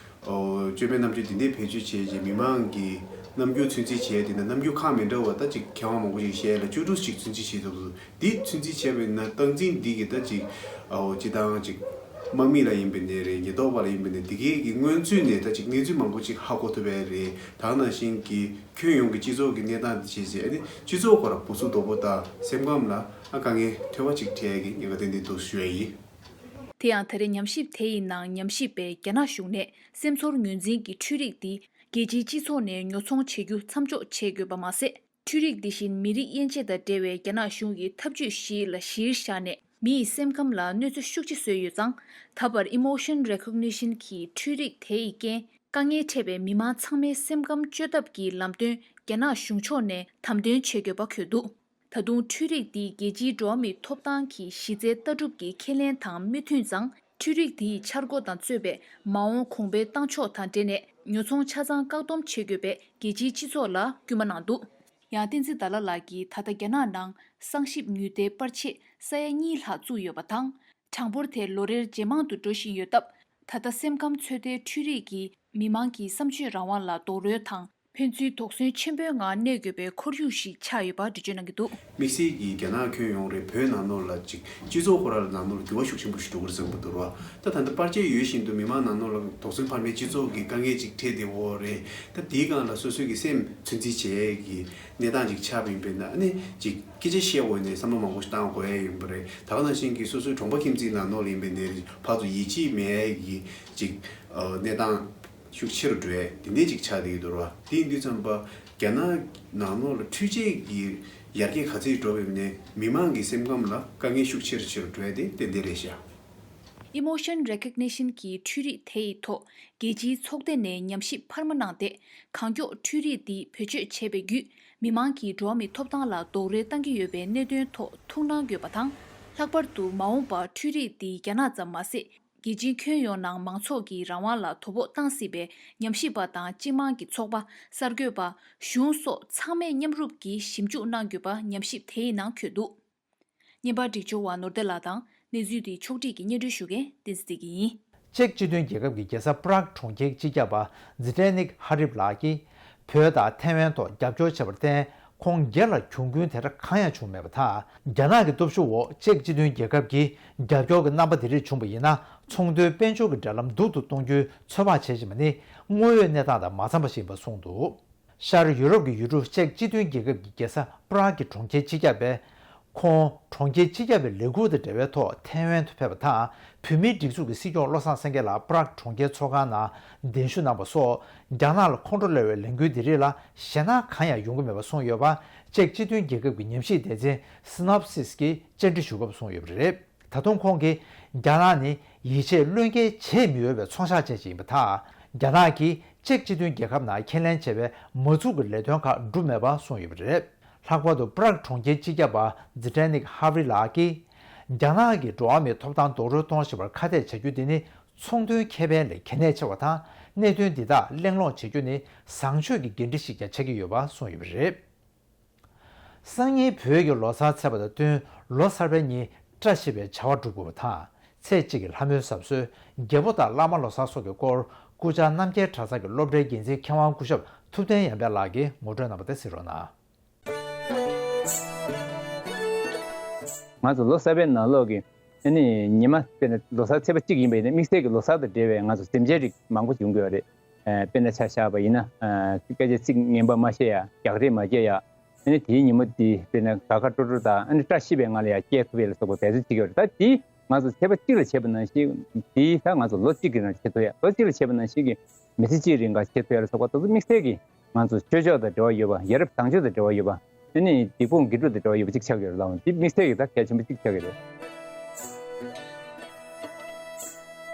ཨོ་བཅོས་མའི་རྣམ་དཔྱོད་འདི་འདྲའི་བེད་སྤྱོད་བྱས་རྗེས་མི་མང་གི་རྣམ་འགྱུར་ཚོད་འཛིན་བྱས་དེ་ནས་རྣམ་འགྱུར་ཁག་མི་འདྲ་བ་ད་ཅིག་མཁས་དབང་མང་པོ་ཞིག་བཤད་ལ་བཅུ་དྲུག་ཅིག་ཚོད་འཛིན་བྱས་འདུག་འདི་ཚོད་འཛིན་བྱས་པ་ཡིན་ན་སྟངས་འཛིན་འདི་གི་ད་ཅིག་ཨོ་སྤྱི་བཏང་ཅིག་དམག་མི་ལ་ཡིན་པ་ནས་རེད། ཉེན་རྟོག་པ་ལ་ཡིན་པ་ནས་འདི་གའི་གི་སྔོན་ཚུད་ནས་ད་ཅིག་གནས་ཚུལ་མང་པོ་ཅིག་ཧ་གོ་ཐུབ་པ་རེད། ད་ག་ནང་བཞིན་གྱི་ཁྱོན་ཡོངས་ཀྱི་སྤྱི་ཚོགས་ཀྱི་གནས་སྟངས་དེ་བྱས་རྗེས་ཨ་ནི་སྤྱི་ཚོགས་ཁོ་ར་འབུ་སུ་རྡོག་པོ་དང་སེམས་ཁམས་ལ་ཨ་དཀའ་ངལ་ཐོལ་པ་ཅིག་འཕྲད་ཡ་གི་ཉེན་ཁ་ཏན་ཏན་འདུག་ཞུ་ཡ་ཡིན། དེ་ཡང་ད་རེས་ཉམས་ཞིབ་དེ་ཡི་ནང་ཉམས་ཞིབ་པས་རྒྱ་ནག་གཞུང་ནས་སེམས་ཚོར་ངོས་འཛིན་གྱི་འཕྲུལ་རིག་འདི་རྒྱལ་སྤྱིའི་སྤྱི་ཚོགས་ནས་ཉོ་ཚོང་བྱེད་རྒྱུ་མཚམས་འཇོག་བྱེད་དགོས་པ་མ་ཟད། འཕྲུལ་རིག་འདི་བཞིན་མི་རིགས་དབྱེ་འབྱེད་དང་འབྲེལ་བའི་རྒྱ་ནག་གཞུང་གི་ཐབས་ཇུས་ཤིག་ལ་གཞིར་བཞག་ནས་མི་ཡི་སེམས་ཁམས་ལ་གནོད་འཚེ་ཤུགས་ཆེ་བཟོས་ཡོད་ཙང་། ད་བར་Emotion Recognition གྱི་འཕྲུལ་རིག་དེ་ཡི་རྐྱེན་དཀའ་ངལ་འཕྲད་པའི་མི་མང་ཚང་མའི་སེམས་ཁམས་བཅོས་ཐབས་ཀྱི་ལམ་སྟོན་རྒྱ་ནག་གཞུང་ཕྱོགས་ནས་དམ་དོན་བྱེད་དགོས་པ་འཁོད་འདུག་ད་དུང་འཕྲུལ་རིག་འདིས་རྒྱལ་སྤྱིའི་འགྲོ་བ་མིའི་ཐོབ་ཐང་གི་གཞི་རྩའི་ལྟ་གྲུབ་ཀྱི་ཁས་ལེན་དང་མི་མཐུན་ཙང་། འཕྲུལ་རིག་འདིའི་འཆར་སྒོ་དང་གཙོས་པའི་མ་འོངས་གོང་འཕེལ་བཏང་ཕྱོགས་དང་འབྲེལ་ནས་ཉོ་ཚོང་ཆ་ཚང་བཀག་སྡོམ་བྱེད་དགོས་པའི་རྒྱལ་སྤྱིའི་སྤྱི་ཚོགས་ལ་སྐུལ་མ་གནང་འདུག་ཡང་བསྟན་འཛིན་དར་ལ་ལགས་ཀྱིས་ད་ལྟ་རྒྱ་ནག་ནང་གསང་ཞིབ་ཉུལ་ལྡན་པར་ཆས་ས་ཡ་གཉིས་ལྷག་བཙུགས་ཡོད་པ་དང་། གྲངས་འབོར་དེ་ལོ་རེར་ཇེ་མང་དུ་འགྲོ་བཞིན་ཡོད་སྟབས། ད་ལྟ་སེམས་ཁམས་ཚོད་ལྟའི་འཕྲུལ་རིག་གིས་མི་མང་གི་བསམ་སྤྱོད་རང་དབང་ལ་རྡོག་རོལ་དང་། ཕན་ཚུན་དོགས་ཟོན་ཆེན་པོའི་ངང་གནས་དགོས་པའི་ཁོར་ཡུག་ཞིག་ཆགས་ཡོད་པ་འགྲེལ་བརྗོད་གནང་གི་འདུག་དམིགས་བསལ་གྱིས་རྒྱ་ནག་ཁྱོན་ཡོངས་རེད། བོད་ནང་ལོགས་ལ་ཅིག་སྤྱི་ཚོགས་ཁོ་རང་ལ་ནང་ལོགས་ལ་འགྱུར་བ་ཤུགས་ཆེན་པོ་ཞིག་འགྲོ་གི་རེད་བསམ་གྱི་འདུག་ར། ད་ད་ལྟ་པར་ཆས་ཡོད་བཞིན་དུ་མི་མང་ནང་ལོགས་ལ་དོགས་ཟོན་འཕར་མའི་སྤྱི་ཚོགས་ཀྱི་དཀའ་ངལ་ཅིག་འཕྲད་བསྡད་ཡོད་རེད། ད་དེའི་སྒང་ལ་སོ་སོའི་གི་སེམས་ཚོད་འཛིན་བྱེད་ཡས་ཀྱི་གནས་སྟངས་ཅིག་ཆགས་པ་ཡིན་པས་ན་ཨ་ནི་ཅིག་སྐད་ཆ་བཤད་འོས་ནས་བསམ་བློ་མང་པོ་ཞིག་བཏང་དགོས་ཡས་ཡིན་པ་རེད། ད་ག་ནང་བཞིན་གྱི་སོ་སོའི་གྲོང་པ་ཁྱིམ་མཚེས་ནང་ལོགས་ལ་ཡིན་པས་ན་ཕར་ཚུར་ཡིད་ཆེས་མེད་ཡས་ཀྱི་ཅིག་གནས་སྟངས། ཤུགས་ཆེ་རུ་འགྲོ་ཡས་དེ་འདྲས་ཅིག་ཆགས་བསྡད་ཀྱི་འདུག་ར། དེ་ཡིན་དུས་ཙམ་པ་རྒྱ་ནག་ནང་ལོགས་ལ་འཕྲུལ་ཆས་ཀྱི་ཡར་རྒྱས་ག་ཚོད་འགྲོ་བའི་ནས་མི་མང་གི་སེམས་ཁམས་ལ་དཀའ་ངལ་ཤུགས་ཆེ་རུ་ཆེ་རུ་འགྲོ་ཡས་དེ་ཏན་ཏན་རེད་ཤག Emotion Recognition གྱི་འཕྲུལ་རིག་དེ་ཡི་ཐོག་རྒྱལ་སྤྱིའི་ཚོགས་སྡེ་ནས་ཉམས་ཞིབ་འཕར་མ་གནང་སྟེ། གང་མགྱོགས་འཕྲུལ་རིག་འདི་བེད་སྤྱོད་བྱས་པའི་བརྒྱུད་མི་མང་གི་འགྲོ་བ་མིའི་ཐོབ་ཐང་ལ་རྡོག་རོལ་བཏང་གི་ཡོད་པའི་གནད་དོན་ཐོག་ཐུགས་སྣང་དགོས་པ་དང་། ལྷག་པར་དུ་མ་འོངས་པར་འཕྲུལ་རིག་འདི་རྒྱ་ནག་ཙམ་མ་ཟད། རྒྱལ་སྤྱིའི་ཁྱོན་ཡོངས་ནང་མང་ཚོགས་ཀྱི་རང་དབང་ལ་དོ་ཕོག་བཏང་སྲིད་པས། ཉམས་ཞིབ་པ་དང་སྤྱི་དམངས་ཀྱི་ཚོགས་པ། གསར་འགོད་པ། གཞུང་སོགས་ཚང་མས་མཉམ་རུབ་ཀྱིས་ཞིབ་འཇུག་གནང་དགོས་པ་ཉམས་ཞིབ་དེའི་ནང་འཁོད་འདུག་བརྙན་པར་སྒྲིག་སྦྱོར་བ་ནོར་བདེ་ལགས་དང་། གནས་ཚུལ་དེ་ཕྱོགས་སྒྲིག་གིས་སྙན་སྒྲོན་ཞུ་མཁན་བསྟན་འཛིན་བདེ་སྐྱིད་ཡིན། ཅེཀ་སྤྱི་མཐུན་རྒྱལ་ཁབ་ཀྱི་རྒྱལ་ས་པ་རག་གྲོང་ཁྱེར་སྤྱི་ཁྱབ་པ་ཛི་ཏྲེ་ནིག་ཧ་རིབ་ལགས་ཀྱིས། བོད་དང་ཐའེ་ཝན་ཐོག་རྒྱབ་སྐྱོར་བྱས་པར་བརྟེན། ཁོང་སྒེར་ལ་གྱོང་གུན་དེ་འདྲ་གང་ཡང་བྱུང་མེད་པ་དང་། རྒྱ་ནག་གི་སྟོབས་ཤུགས་འོག་ཅེཀ་སྤྱི་མཐུན་རྒྱལ་ཁབ་ཀྱིས་རྒྱབ་སྐྱོར་གྱི་རྣམ་པ་དེ་རིགས་བྱུང་བ་ཡིན་ན། ཚོང་དོན་དཔལ་འབྱོར་གྱི་འབྲེལ་ལམ་སྡུག་ཏུ་གཏོང་རྒྱུའི་ཚོད་དཔག་བྱེད་བཞིན་པ་ནི། དངོས་ཡོད་གནས་སྟངས་དང་མ་འཚམས་པ་ཞིག་ཡིན་པ་གསུངས་འདུག་ཤར་ཡུ་རོབ་ཀྱི་ཡུལ་གྲུ་ཅེཀ་སྤྱི་མཐུན་རྒྱལ་ཁབ་ཀྱི་རྒྱལ་ས་པ་རག་གི་གྲོང་ཁྱེར་སྤྱི་ཁྱབ་པས། ཁོང་གྲོང་ཁྱེར་སྤྱི་ཁྱབ་པའི་ལས་ཁུར་དང་འབྲེལ་བའི་ཐོག་ཐའེ་ཝན་དུ་ཕེབས་པ་དང་། བོད་མིའི་སྒྲིག་འཛུགས་ཀྱི་སྲིད་སྐྱོང་བློ་བཟང་སེང་གེ་ལགས་པ་རག་གྲོང་ཁྱེར་ཚོགས་ཁང་ནང་གདན་ཞུ་གནང་བ་སོགས། རྒྱ་ནག་ལ་ཁོང་ཁྲོ་སླེབས་པའི་ལས་འགུལ་འདི་རིགས་ལ་ཞེད་སྣང་གང་ཡང་ཡོང་གི་མེད་པ་གསུངས་ཡོད་པ། ཅེཀ་སྤྱི་མཐུན་རྒྱལ་ཁབ་ཀྱི་ཉམས་ཞིབ་སྡེ་ཚན་Synopsis གྱིས་བཅར་འདྲི་ཞུ་སྐབས་གསུངས་ཡོད་པ་རེད། ད་དུང་ཁོང་གིས། རྒྱ་ནག་ནི་ཡིད་ཆེས་བློས་འགེལ་བྱེད་མི་འོས་པའི་ཚོང་ཤག་ཅན་ཞིག་ཡིན་པ་དང་། རྒྱ་ནག་གིས་ཅེཀ་སྤྱི་མཐུན་རྒྱལ་ཁབ་ནང་ཁས་ལེན་བྱས་པའི་མ་འཛུགས་ཀྱི་ལས་དོན་ཁག་བསྒྲུབས་མེད་པ་གསུངས་ཡོད་པ་རེད། ལྷག་པར་དུ་པ་རག་གྲོང་ཁྱེར་སྤྱི་ཁྱབ་པ་ཛི་ཏྲེ་ནིག་ཧ་རི་ལགས་ཀྱིས། རྒྱ་ནག་གིས་འགྲོ་བ་མིའི་ཐོབ་ཐང་རྡོག་རོལ་གཏོང་བཞིན་པར་ཁ་གཏད་བྱ་རྒྱུ་དེ་ནི་ཚོང་དོན་ཁེ་ཕན་ལས་གལ་གནད་ཆེ་བ་དང་། གནད་དོན་འདི་དག་གླེང་སློང་བྱེད་རྒྱུ་ནི་བཟང་སྤྱོད་ཀྱི་འགན་འཁྲི་ཞིག་ཀྱང་ཆགས་ཀྱི་ཡོད་པ་གསུངས་ཡོད་པ་རེད། སང་ཉིན་བོད་ཀྱི་ལོ་གསར་ཚེས་པ་དང་བསྟུན། ལོ་གསར་པའི་ཉིན་བཀྲ་ཤིས་པའི་བྱ་བ་སྒྲུབ་དགོས་པ་དང་། ཚེས་གཅིག་གི་ལྷ་མོའི་གཟབ་གསོལ། རྒྱལ་པོ་དང་བླ་མ་ལོ་གསར་སོགས་ཀྱི་སྐོར། སྐུ་བཅར་རྣམ་རྒྱལ་གྲྭ་ཚང་གི་སློབ་གྲྭའི་འགན་འཛིན་མཁས་དབང་སྐུ་ཞབས་ཐུབ་བསྟན་ཡར་འཕེལ་ལགས་ཀྱིས་ངོ་སྤྲོད་གནང་བ་དེ་གཟིགས་རོགས་གནང་། ང་ཚོ་ལོ་གསར་པའི་ནང་ལོགས་ཀྱི་ཨ་ནི་ཉི་མ་དཔེར་ན་ལོ་གསར་ཚེས་པ་གཅིག་ཡིན་པ་ཡིན་ན། དམིགས་བསལ་གྱི་ལོ་གསར་དང་འབྲེལ་བའི་ང་ཚོ་སེམས་ཅན་རིགས་མང་པོ་ཡོང་གི་ཡོད་རེད། ཨ་དཔེར་ན་ཆ་བཞག་པ་ཡིན་ན། ཨ་སྐད་ཆ་ཚིག་ངན་པ་མ་བཤད་ཡ། རྒྱག་རེས་མ་བྱེད་ཡ། ཨ་ནི་དེའི་ཉིན་མོ་དེ་དཔེར་ན་དགའ་དགའ་སྤྲོ་སྤྲོ་དང་། ཨ་ནི་བཀྲ་ཤིས་པའི་ངང་ལ་ཡང་སྐྱེལ་ཐུབ་ཡ་ལ་སོགས་པ་འབད་བརྩོན་བྱེད་ཀྱི་ཡོད་རེད། ད་དེ་ང་ཚོ་ཚེས་པ་གཅིག་ལ་བྱས་པ་ནང་བཞིན། དེ་ད་ང་ཚོ་ལོ་གཅིག་གི་ནང་བྱེད་ཐུབ་ཡ། ལོ་གཅིག་ལ་བྱས་པ་ནང་བཞིན་གྱི་མི་ཚེ་གཅིག་རིང་ག་བྱེད་ཐུབ་ཡ་ལ་སོགས་པ་དེ་ཚོ་དམིགས་བསལ་གྱི་ང་ཚོ་ཆོས་ཕྱོགས་དང་འབྲེལ་བ་ཡོད་པ། ཡ་རབས་བཟང་སྤྱོད་དང་འབྲེལ་བ་ཡོད་པ། ཨ་ནི་སྡིག་སྤོང་དགེ་སྒྲུབ་དང་འབྲེལ་བ་ཡོད་པ་གཅིག་ཆགས་ཀྱི་རེད་ལགས། དེ་དམིགས་བསལ་གྱི་ད་གལ་ཆེན་པོ་གཅིག་ཆགས་ཀྱི་རེད།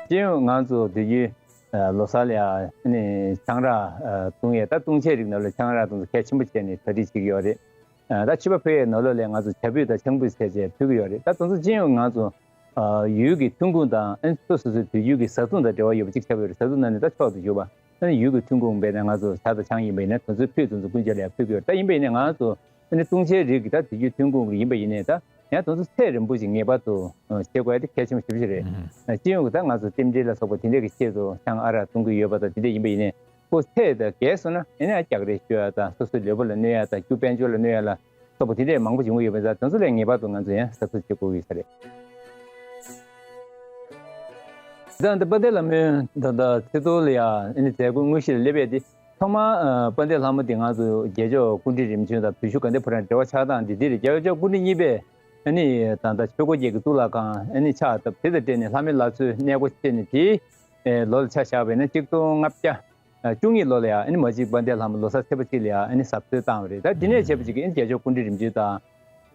སྤྱི་ཡོངས་ང་ཚོ་དེ་རྒྱུན། ཨ་ལོ་གསར་ལ་ཡ་ཨ་ནི་ཆང་རག་ཨ་བཏུང་ཡས། ད་བཏུང་བྱའི་རིགས་ནང་ལ་ཆང་རག་དེ་ཚོ་གལ་ཆེན་པོ་བྱས་ནས་གྲ་སྒྲིག་བྱེད་ཀྱི་ཡོད་རེད། ཨ་ད་ཕྱུ་པ་ཕུལ་ཡས་ནང་ལོགས་ལ་ང་ཚོ་བྱ་ཕུད་དང་ཆང་ཕུད་བྱས་བྱས་ཕུལ་གྱི་ཡོད་རེད། ད་དེ་ཚོ་སྤྱི་ཡོངས་ང་ཚོ་ཨ་ཡུལ་གྱི་ཐོན་ཁུངས་དང་། ཨ་ནི་སོ་སོ་སོའི་དུས་རྒྱུན་གྱི་བཟའ་འཐུང་དང་འབྲེལ་བ་ཡོད་པ་གཅིག་ཆགས་ཀྱི་ཡོད་རེད། བཟའ་འཐུང་ནང་ནས་ད་མཆོག་ཏུ་གྱུར་པ། ཨ་ནི་ཡུལ་གྱི་ཐོན་ཁུངས་དཔེར་ན་ང་ཚོ་ཇ་དང་ཆང་ཡིན་པ་ཡིན་ན། དེ་ཚོའི་ཕུད་དེ་ཚོ་ཀུན་སྤྱོད་ལ་ཡང་ཕུལ་གྱི་ཡོད་རེད། ད་ཡིན་པ་ཡིན་ནའི་ང་ཚོ་ཨ་ནི་བཏུང་བྱའི་རིགས་ཀྱི་ད་དུས་རྒྱུན་ཐོན་ཁུངས་ཀྱི་ཡིན་པ་ཡིན་ནའི། ད་ཡང་དེ་ཚོ་ཚད་རན་པོ་ཞིག་ངེས་པར་དུ་ཨ་བྱེད་དགོས་ཡ་དེ་གལ་ཆེན་པོ་ཞེ་པོ་ཅིག་རེད། ཨ་སྤྱི་ཡོངས་ཀྱི་ད་ང་ཚོ་རྟེན་འབྲེལ་ལ་སོགས་པ་དེ་འདྲས་ཀྱི་ཆེད་དུ་ཆང་ཨ་རག་བཏུང་གི་ཡོད་པ་དང་དེ་འདྲས་ཡིན་པ་ཡིན་ནའི། ཁོ་ཚད་དང་བརྒལ་སོང་ན་ཨ་ནི་ཨ་རྒྱག་རེས་ཤོར་ཡ་དང་། སོ་སོའི་ལུས་པོ་ལ་གནོད་ཡ་དང་། རྒྱུ་དཔལ་འབྱོར་ལ་གནོད་ཡ་ལ་སོགས་པ་དེ་འདྲས་མང་པོ་ཡོང་གི་ཡོད་པ་ཡིན་ཙང་། དེ་ཚོ་ལ་ངེས་པར་དུ་ང་ཚོ་ཡང་གཟབ་གཟབ་བྱེད་དགོས་ཀྱི་ཡོད་ས་རེད། ད་ལྟ་དཔལ་ལྡན་ལྷ་མོའི་ད་ལྟ་ཚེས་གཏོར་ལ་ཡང་ཨ་ནི་མཛད་སྒོའི་དངོས་གཞི་ལ་སླེབས་ཡས་དེ། ཐོག་མར་ཨ་དཔལ་ལྡན་ལྷ་མོ་འདི་ང་ཚོ་རྒྱལ་མཆོག་སྐུ་ཕྲེང་རིམ་བྱོན་དང་བོད་བཞུགས་དགའ་ལྡན་ཕོ་བྲང་འབྲེལ་བ་ཆགས་སྟངས་འདི་འདི་རེད། རྒྱལ་མཆོག་སྐུ་ཕྲེང་གཉིས་པས་ཨ་ནི་ད་ལྟ་ཆོས་འཁོར་རྒྱལ་གྱི་གཙུག་ལག་ཁང་ཨ་ནི་ཕྱག་བཏབ། དེ་དང་འབྲེལ་ནས་ལྷ་མོའི་ལག་མཚོས་གནས་སྒོ་ཕྱེ་ནས། དེའི་ཨེ་ལོ་ལ་ཆ་བཞག་པ་ཡིན་ན་གཅིག་སྟོང་ལྔ་བརྒྱ་བཅུ་གཉིས་ལོ་ལ་ཡང་ཨ་ནི་མ་གཅིག་དཔལ་ལྡན་ལྷ་མོ་ལོ་གསར་ཚེས་པ་གཅིག་ལ་ཡང་ཨ་ནི་གཟབ་གསོལ་བཏང་བ་རེད། ད་འདི་ནས་བྱས་པ་ཅིག་གིས་ཨ་ནི་རྒྱལ་མཆོག་སྐུ་ཕྲེང་རིམ་བྱོན་དང་།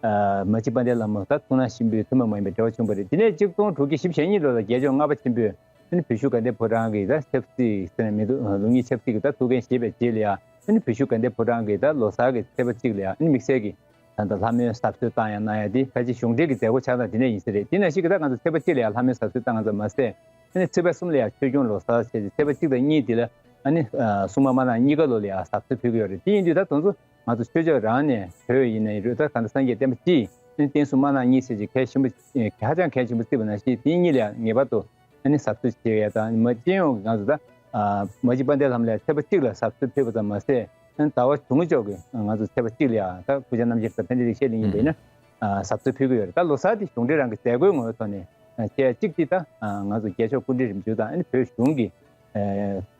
ཨ་མ་གཅིག་དཔལ་ལྡན་ལྷ་མོ་ད་ཐུགས་སྣང་གཤིན་པོའི་ཐུན་མོང་མ་ཡིན་པའི་འབྲེལ་བ་བྱུང་བ་རེད། དེ་ནས་གཅིག་སྟོང་དྲུག་བརྒྱ་བཞི་བཅུ་ཞེ་གཉིས་ལོ་ལ་རྒྱལ་མཆོག་ལྔ་པ་ཆེན་པོས་ཨ་ནི་བོད་བཞུགས་དགའ་ལྡན་ཕོ་བྲང་གི་ད་ཆབ་སྲིད་ཟེར་ན་མི་འདུག་ལུགས་གཉིས་ཆབ་སྲིད་ཀྱི་ད་ཐུགས་འགན་བཞེས་པའི་རྗེས་ལ་ཡང་ཨ་ནི་བོད་བཞུགས་དགའ་ལྡན་ཕོ་བྲང་གི་ད་ལོ་གསར་གྱི་ཚེས་པ་གཅིག་ལ་ཡང་ཨ་ནི་དམིགས་བསལ་གྱི་ད་ལྟ་ལྷ་མོའི་གཟབ་གསོལ་བཏང་ཡང་གནང་ཡང་དེ་ཕལ་ཆེར་གཞུང་འབྲེལ་གྱི་མཛད་སྒོ་ཆགས་སྟངས་དེ་འདྲ་ཡིན་ས་རེད། དེ་ནང་བཞིན་གྱི་ད་ང་ཚོ་ཚེས་པ་གཅིག་ལ་ཡང་ལྷ་མོའི་གཟབ་གསོལ་བཏང་ང་ཚོ་མ་ཟད། ཨ་ནི་ཚེས་པ་གསུམ་ལ་ཡང་ཆོས་སྐྱོང་ལོ་གསར་བྱས་ཏེ། ཚེས་པ་གཅིག་དང་གཉིས་དེ་ལ་ཨ་ནི་ཨ་སྲུང་མ་དམར་ནག་གཉིས་ཀ་ལོ་ལ་ཡང་གཟབ་གསོལ་ཕུལ་གྱི་ཡོད་རེད། དེ་ཡིན་དུས་ད་དེ་ཚོ་ང་ཚོ་ཆོས་ཕྱོགས་རང་ནས་བོད་ཡིན་ནའི་རེད། ད་གང་ལྟར་སངས་རྒྱས་བསྟན་པ་སྤྱི་ཡི་ཨ་ནི་བསྟན་སྲུང་དམར་ནག་གཉིས་ཟེར་གྱི་གལ་ཆེན་པོ་ཧ་ཅང་གལ་ཆེན་པོ་བརྩིས་པ་ནང་བཞིན། དེ་གཉིས་ལ་ཡང་ངེས་པར་དུ་ཨ་ནི་གཟབ་གསོལ་བྱེད་ཡ་དང་། མ་སྤྱི་ཡོངས་ཀྱི་ང་ཚོ་ད་ཨ་མ་གཅིག་དཔལ་ལྡན་ལྷ་མོ་ལ་ཡང་ཚེས་པ་གཅིག་ལ་གཟབ་གསོལ་ཕུལ་བ་ཙམ་མ་ཟད། ཟླ་བ་དྲུག་ཅུ་གི་ང་ཚོ་ཚེས་པ་གཅིག་ལ་ཡང་ད་སྐུ་བཅར་རྣམ་རྒྱལ་དང་ཕན་བདེ་ལེགས་བཤད་གླིང་ཡིན་པ་ཡིན་ན། ཨ་གཟབ་གསོལ་ཕུལ་གྱི་ཡོད་རེད། ད་ལོ་གསར་དེ་གཞུང་འབྲེལ་རང་གི་མཛད་སྒོའི་ངོ་བོའི་ཐོག་ནས་ཨ་བྱས། གཅིག་དེ་ད་ཨ་ང་ཚོ་རྒྱལ་མཆོག་སྐུ་ཕྲེང་རིམ་བྱོན་དང་ཨ་ནི་བོད་གཞུང་གི་ཨ་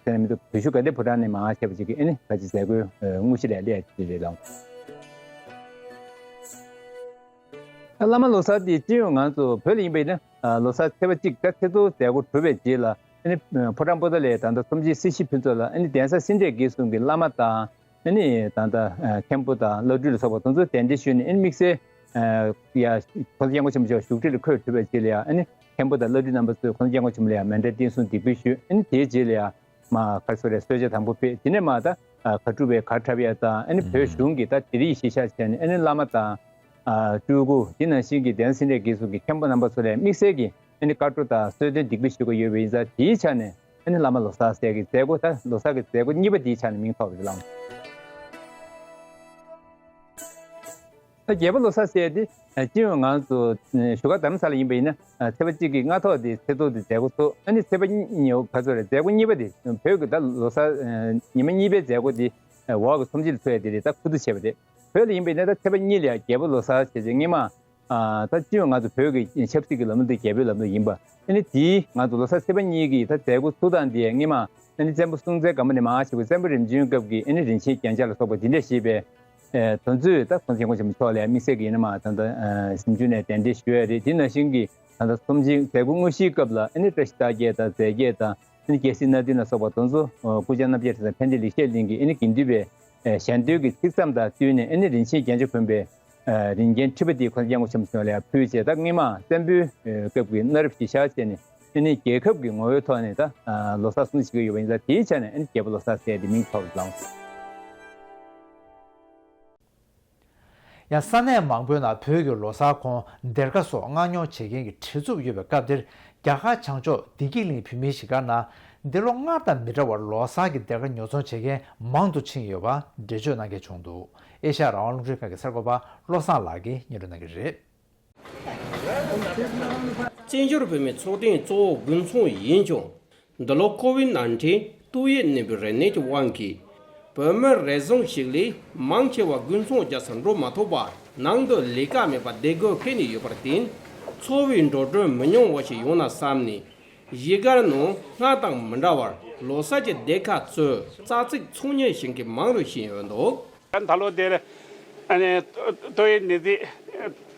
དེ་ནས་མི་འདུག་བོད་བཞུགས་དགའ་ལྡན་ཕོ་བྲང་ནས་མར་བྱས་པ་ཅིག་གིས་ཨ་ནི་ད་ཅི་མཛད་སྒོའི་དངོས་གཞི་ལ་སླེབས་ཡ་ཅིག་རེད་ལགས། ཨ་བླ་མ་ལོ་གསར་དེ་སྤྱི་ཡོངས་ང་ཚོ་བོད་ལ་ཡིན་པ་ཡིན་ན། ཨ་ལོ་གསར་ཚེས་པ་གཅིག་ད་ཚེས་གཏོར་མཛད་སྒོ་གྲུབ་པའི་རྗེས་ལ་ཨ་ནི་ཕོ་བྲང་པོ་ཏཱ་ལའི་ད་ལྟ་ཚོམས་ཆེན་སྲིད་ཞི་ཕུན་ཚོགས་ལ་ཨ་ནི་གདན་ས་སེ་འབྲས་དགེ་གསུམ་གྱི་བླ་མ་དང་། ཨ་ནི་ད་ལྟ་ཨ་མཁན་པོ་དང་བླ་སྤྲུལ་ལ་སོགས་པ་དེ་ཚོ་གདན་འདྲེན་ཞུས་ནས། ཨ་ནི་དམིགས་བསལ་ཨ་ཡ་༸གོང་ས་༸སྐྱབས་མགོན་ཆེན་པོ་མཆོག་བཞུགས་ཁྲི་ལ་འཁོད་གྲུབ་པའི་རྗེས་ལ་ཡ། ཨ་ནི་མཁན་པོ་དང་བླ་སྤྲུལ་རྣམ་པ་ཚོས་༸གོང་ས་༸སྐྱབས་མགོན་ཆེན་པོ་ལ་ཡ་མཎྜལ་རྟེན་གསུམ་སྡིག་སྤོས་ཞུས། ཨ་ནི་དེའི་རྗེས་ལ་ཡ་མར་ག་རེ་ཟེར་རེད། གསོལ་ཇ་དང་པོ་ཕུལ། དེ་ནས་མར་ད་ཨ་གར་སྒྲུབ་པའི་གར་འཁྲབ་ཡ་དང་། ཨ་ནི་བོད་གཞུང་གི་ད་དེ་རིང་གཞི་བཞག་བྱས་ནས་ཨ་ནི་བླ་མ་དང་ཨ་སྤྲུལ་སྐུ། དེ་ནང་བཞིན་གྱི་གདན་ས་སེ་འབྲས་དགེ་གསུམ་གྱི་མཁན་པོ་རྣམ་པ་ཚོ་ལ་དམིགས་བསལ་གྱི་ཨ་ནི་བཀའ་བགྲོ་དང་གསོལ་སྟོན་སྡིག་སྤོས་ཞུ་གི་ཡོད་པ་ཡིན་ཙང་། དེའི་ཆ་ནས་ཨ་ནི་བླ་མ་ལོ་གསར་ཟེར་གྱི་མཛད་སྒོ། ད་ལོ་གསར་གྱི་མཛད་སྒོ་གཉིས་པ་དེའི་ཆ་ནས་མིང་ཐོགས་པ་རེད་ལགས། ད་རྒྱལ་པོ་ལོ་གསར་ཟེར་དེ་སྤྱི་ཡོངས་ང་ཚོ་བཞུགས་སྒར་རྡ་རམ་ས་ལ་ཡིན་པ་ཡིན་ན། ཚེས་པ་གཅིག་གི་སྔ་ཐོག་དེ་ཚེས་གཏོར་དེ་མཛད་སྒོ་ཚུགས། ཨ་ནི་ཚེས་པ་གཉིས་ག་ཚོད་རེད། མཛད་སྒོ་གཉིས་པ་དེ་བོད་ཀྱི་ད་ལོ་གསར་ཉི་མ་གཉིས་པའི་མཛད་སྒོ་དེ་འོག་གི་ཚོམས་ཆེན་ལ་ཚུགས་ཡ་དེ་རེད། ད་ཁུ་བསྡུ་བྱས་པ་རེད། བོད་ལ་ཡིན་པ་ཡིན་ན་ད་ཚེས་པ་གཉིས་ལ་ཡ་རྒྱལ་པོ་ལོ་གསར་ཟེར་བྱས་སྔོན་མ། ཨ་ད་སྤྱི་ཡོངས་ང་ཚོ་བོད་ཀྱི་ཆབ་སྲིད་ཀྱི་ལམ་ལུགས་དེ་རྒྱལ་པོའི་ལམ་ལུགས་ཡིན་པ། ཨ་ནི་དེའི་ང་ཚོ་ལོ་གསར་ཚེས་པ་གཉིས་ཀྱི་ད་མཛད་སྒོ་ཚུགས་སྟངས་དེ་སྔོན་མ་ཨ་ནི་བཙན་པོ་སྲོང་བཙན་སྒམ་པོ་ནས་མར་བྱས་པའི་བཙན་པོ་རིམ་བྱོན་སྐབས་ཀྱི་ཨ་ནི་རིན་ཆེན་རྒྱན་ཆ་ལ་སོགས་པ་དེ་འདྲ་ཞེས་པའི་ཨ་དེ་ཚོས་ད་༸གོང་ས་༸སྐྱབས་མགོན་ཆེན་པོ་མཆོག་ལ་དམིགས་བསལ་གྱི་ཡིན་ན་མ་ད་ལྟ་ཨ་གཟིམ་ཆུང་ནས་གདན་འདྲེན་ཞུ་ཡ་རེད། དེ་ནང་བཞིན་གྱི་ད་ལྟ་ཚོམས་ཆེན་མཛད་སྒོ་དངོས་གཞིའི་སྐབས་ལ་ཨ་ནི་བཀྲ་ཤིས་རྟགས་བརྒྱད་དང་རྫས་བརྒྱད་དང་། ཨ་ནི་རྒྱལ་སྲིད་སྣ་བདུན་ལ་སོགས་པ་དེ་ཚོ་ཨ་སྐུ་བཅར་རྣམ་རྒྱལ་དང་ཕན་བདེ་ལེགས་བཤད་གླིང་གི་ཨ་ནི་དགེ་འདུན་པའི་ཨ་ཞལ་འདོན་གྱི་ཚིག་ཟམ་དང་བསྟུན་ནས། ཨ་ནི་རིན་ཆེན་རྒྱན་ཆ་གོན་པའི་ཨ་རིན་ཆེན་ཁྲི་པ་དེ་༸གོང་ས་༸སྐྱབས་མགོན་ཆེན་པོ་མཆོག་ལ་ཕུལ་བྱས། ད་སྔོན་མ་བཙན་པོའི་ཨ་སྐབས་ཀྱི་གནའ་རབས་གཞི་བཞག་བྱས་ནས་ཨ་ནི་རྒྱལ་ཁབ་ཀྱི་ངོ་བོའི་ཐོག་ནས་ད་ཨ་ལོ་གསར་སྲུང་བྱེད་ཀྱི་ཡོད་པ་ཡིན་ཙང་། དེའི་ཆ་ནས་ཨ་ནི་རྒྱལ་པོ་ལོ་གསར་ཟེར་ཏེ་མིང་ཐོགས་ལགས། ཡང་ས་གནས་མང་པོའི་ནང་བོད་ཀྱི་ལོ་གསར་གོང་སྡེར་ཁ་སོགས་མངགས་ཉོ་བྱེད་མཁན་གྱི་བྲེལ་འཚུབ་ཡོད་པའི་སྐབས་འདིར། རྒྱ་གར་བྱང་ཕྱོགས་བདེ་སྐྱིད་གླིང་བོད་མིའི་གཞིས་སྒར་ནང་འདི་ལོ་སྔར་དང་མི་འདྲ་བར་ལོ་གསར་གྱི་སྡེར་ཁ་ཉོ་ཚོང་བྱེད་མཁན་མང་དུ་ཕྱིན་ཡོད་པ་འགྲེལ་བརྗོད་གནང་མཁན་བྱུང་འདུག་ཨེ་ཤ་ཡ་རང་དབང་རླུང་འཕྲིན་ཁང་གི་གསར་འགོད་པ་བློ་བཟང་ལགས་ཀྱིས་སྙན་སྒྲོན་གནང་གི་རེད། བཙན་བྱོལ་བོད་མིའི་ཚོགས་སྡེའི་གཙོ་བོ་དགོན་ཚོགས་ཡིན་ཀྱང་། འདི་ལོ་ཀོ་ཝིཌ་ནའིན་ཊིན་ཏོག་དབྱིབས་ནད་འབུའི་རིམས་ནད་ཀྱི་དབང་གིས། བོད་མི་རེ་ཟུང་ཞིག་ལས་མང་ཆེ་བ་དགོན་ཚོགས་རྒྱག་སར་འགྲོ་མ་ཐུབ་པར། ནང་དུ་ལས་ཀ་མེད་པར་བསྡད་དགོས་ཁེལ་ནས་ཡོད་པར་བརྟེན། འཚོ་བའི་འགྲོ་གྲོན་མི་ཉུང་བ་ཞིག་ཡོང་ན་བསམ་ནས། གཞིས་སྒར་ནང་སྔར་དང་མི་འདྲ་བར་ལོ་གསར་གྱི་སྡེར་ཁ་གཙོས་རྩ་ཚིག་ཚོང་གཉེར་བྱེད་མཁན་མང་རུ་ཕྱིན་ཡོད་འདུག་ད་ལོ་འདིར་ཨ་ནི་ཏོག་དབྱིབས་ནད་དུག་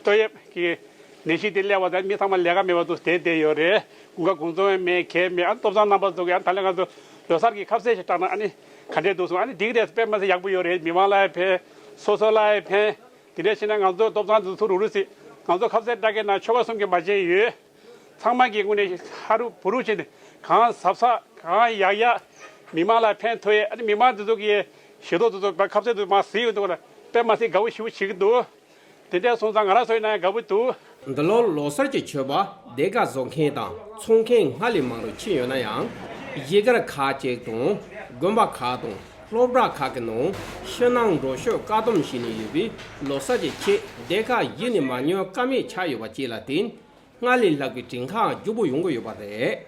ཏོག་དབྱིབས་ཀྱི་ནད་གཞི་དེ་སླེབས་པ་དང་མི་ཚང་མ་ལས་ཀ་མེད་པ་འདུག་བསྡད་བསྡད་ཡོད་རེད། དགུན་ཁ་དགུན་ཚོང་མེད་གས་མེད། ཨ་ནི་ལྟོ་ཚང་རྣམ་པ་ཚོ་གིས་ཨ་ནི་ད་ལན་ང་ཚོ་ལོ་གསར་གྱི་ཁ་ཟས་ཤིག་སྤྲད་ན་ཨ་ནི་ག་འདྲས་འདུག་གསུངས། ཨ་ནི་འགྲིག་རེད། དཔེ་མ་ཚད་ཡག་པོ་ཡོད་རེད། མི་མང་ལ་ཡང་ཕན། སོ་སོ་ལ་ཡང་ཕན། དེ་འདྲ་བྱས་ན་ང་ཚོ་ལྟོ་ཚང་དེ་ཚོ་རུག་རུག་སྲིད། ང་ཚོ་ཁ་ཟས་སྤྲད་མཁན་ནང་ཆོལ་ཁ་གསུམ་གྱི་མ་བྱན་ཡོད། ཚང་མ་གི་ངོས་ནས་ཧ་རུ་བུ་རུ་བྱས་ནས་གང་གཟབ་གཟབ་གང་ཡག་ཡག་མི་མང་ལ་ཕན་ཐོགས་ཡས། ཨ་ནི་མི་མང་དེ་ཚོ་གི་ཞལ་ཏོག་དེ་ཚོ་ཁ་ཟས་དེ་ཚོ་མར་གཟིགས་ཡོང་དུས་ལ་དཔེ་མ་སྲིད་དགའ་བོ་ཞེ་པོ་བྱེད་ཀྱི་འདུག་དེ་འདྲ་སོང་ཙང་ང་རང་ཚོ་ཡིན་ན་ཡང་དགའ་བོ་འདུག་འདི་ལོ་ལོ་གསར་གྱི་མཆོད་པ་སྡེར་ཁ་བཟོ་མཁན་དང་འཚོང་མཁན་སྔར་ལས་མང་རུ་ཕྱིན་ཡོད་ན་ཡང་། གཞིས་སྒར་ཁག་ཅིག་དང་དགོན་པ་ཁག་དང་སློབ་གྲྭ་ཁག་གི་ནང་ཕྱི་ནང་འགྲོ་ཕྱོགས་བཀག་སྡོམ་བྱས་ནས་ཡོད་པས། ལོ་གསར་གྱི་ཆེད་སྡེར་ཁ་གཞི་ནས་མ་ཉོ་ཀ་མེད་ཆགས་ཡོད་པ་བཅས་ལ་བརྟེན། སྔར་ལས་ལྷག་པའི་དྲིན་ཁག་མགྱོགས་པོ་ཡོང་གི་ཡོད་པ་རེད།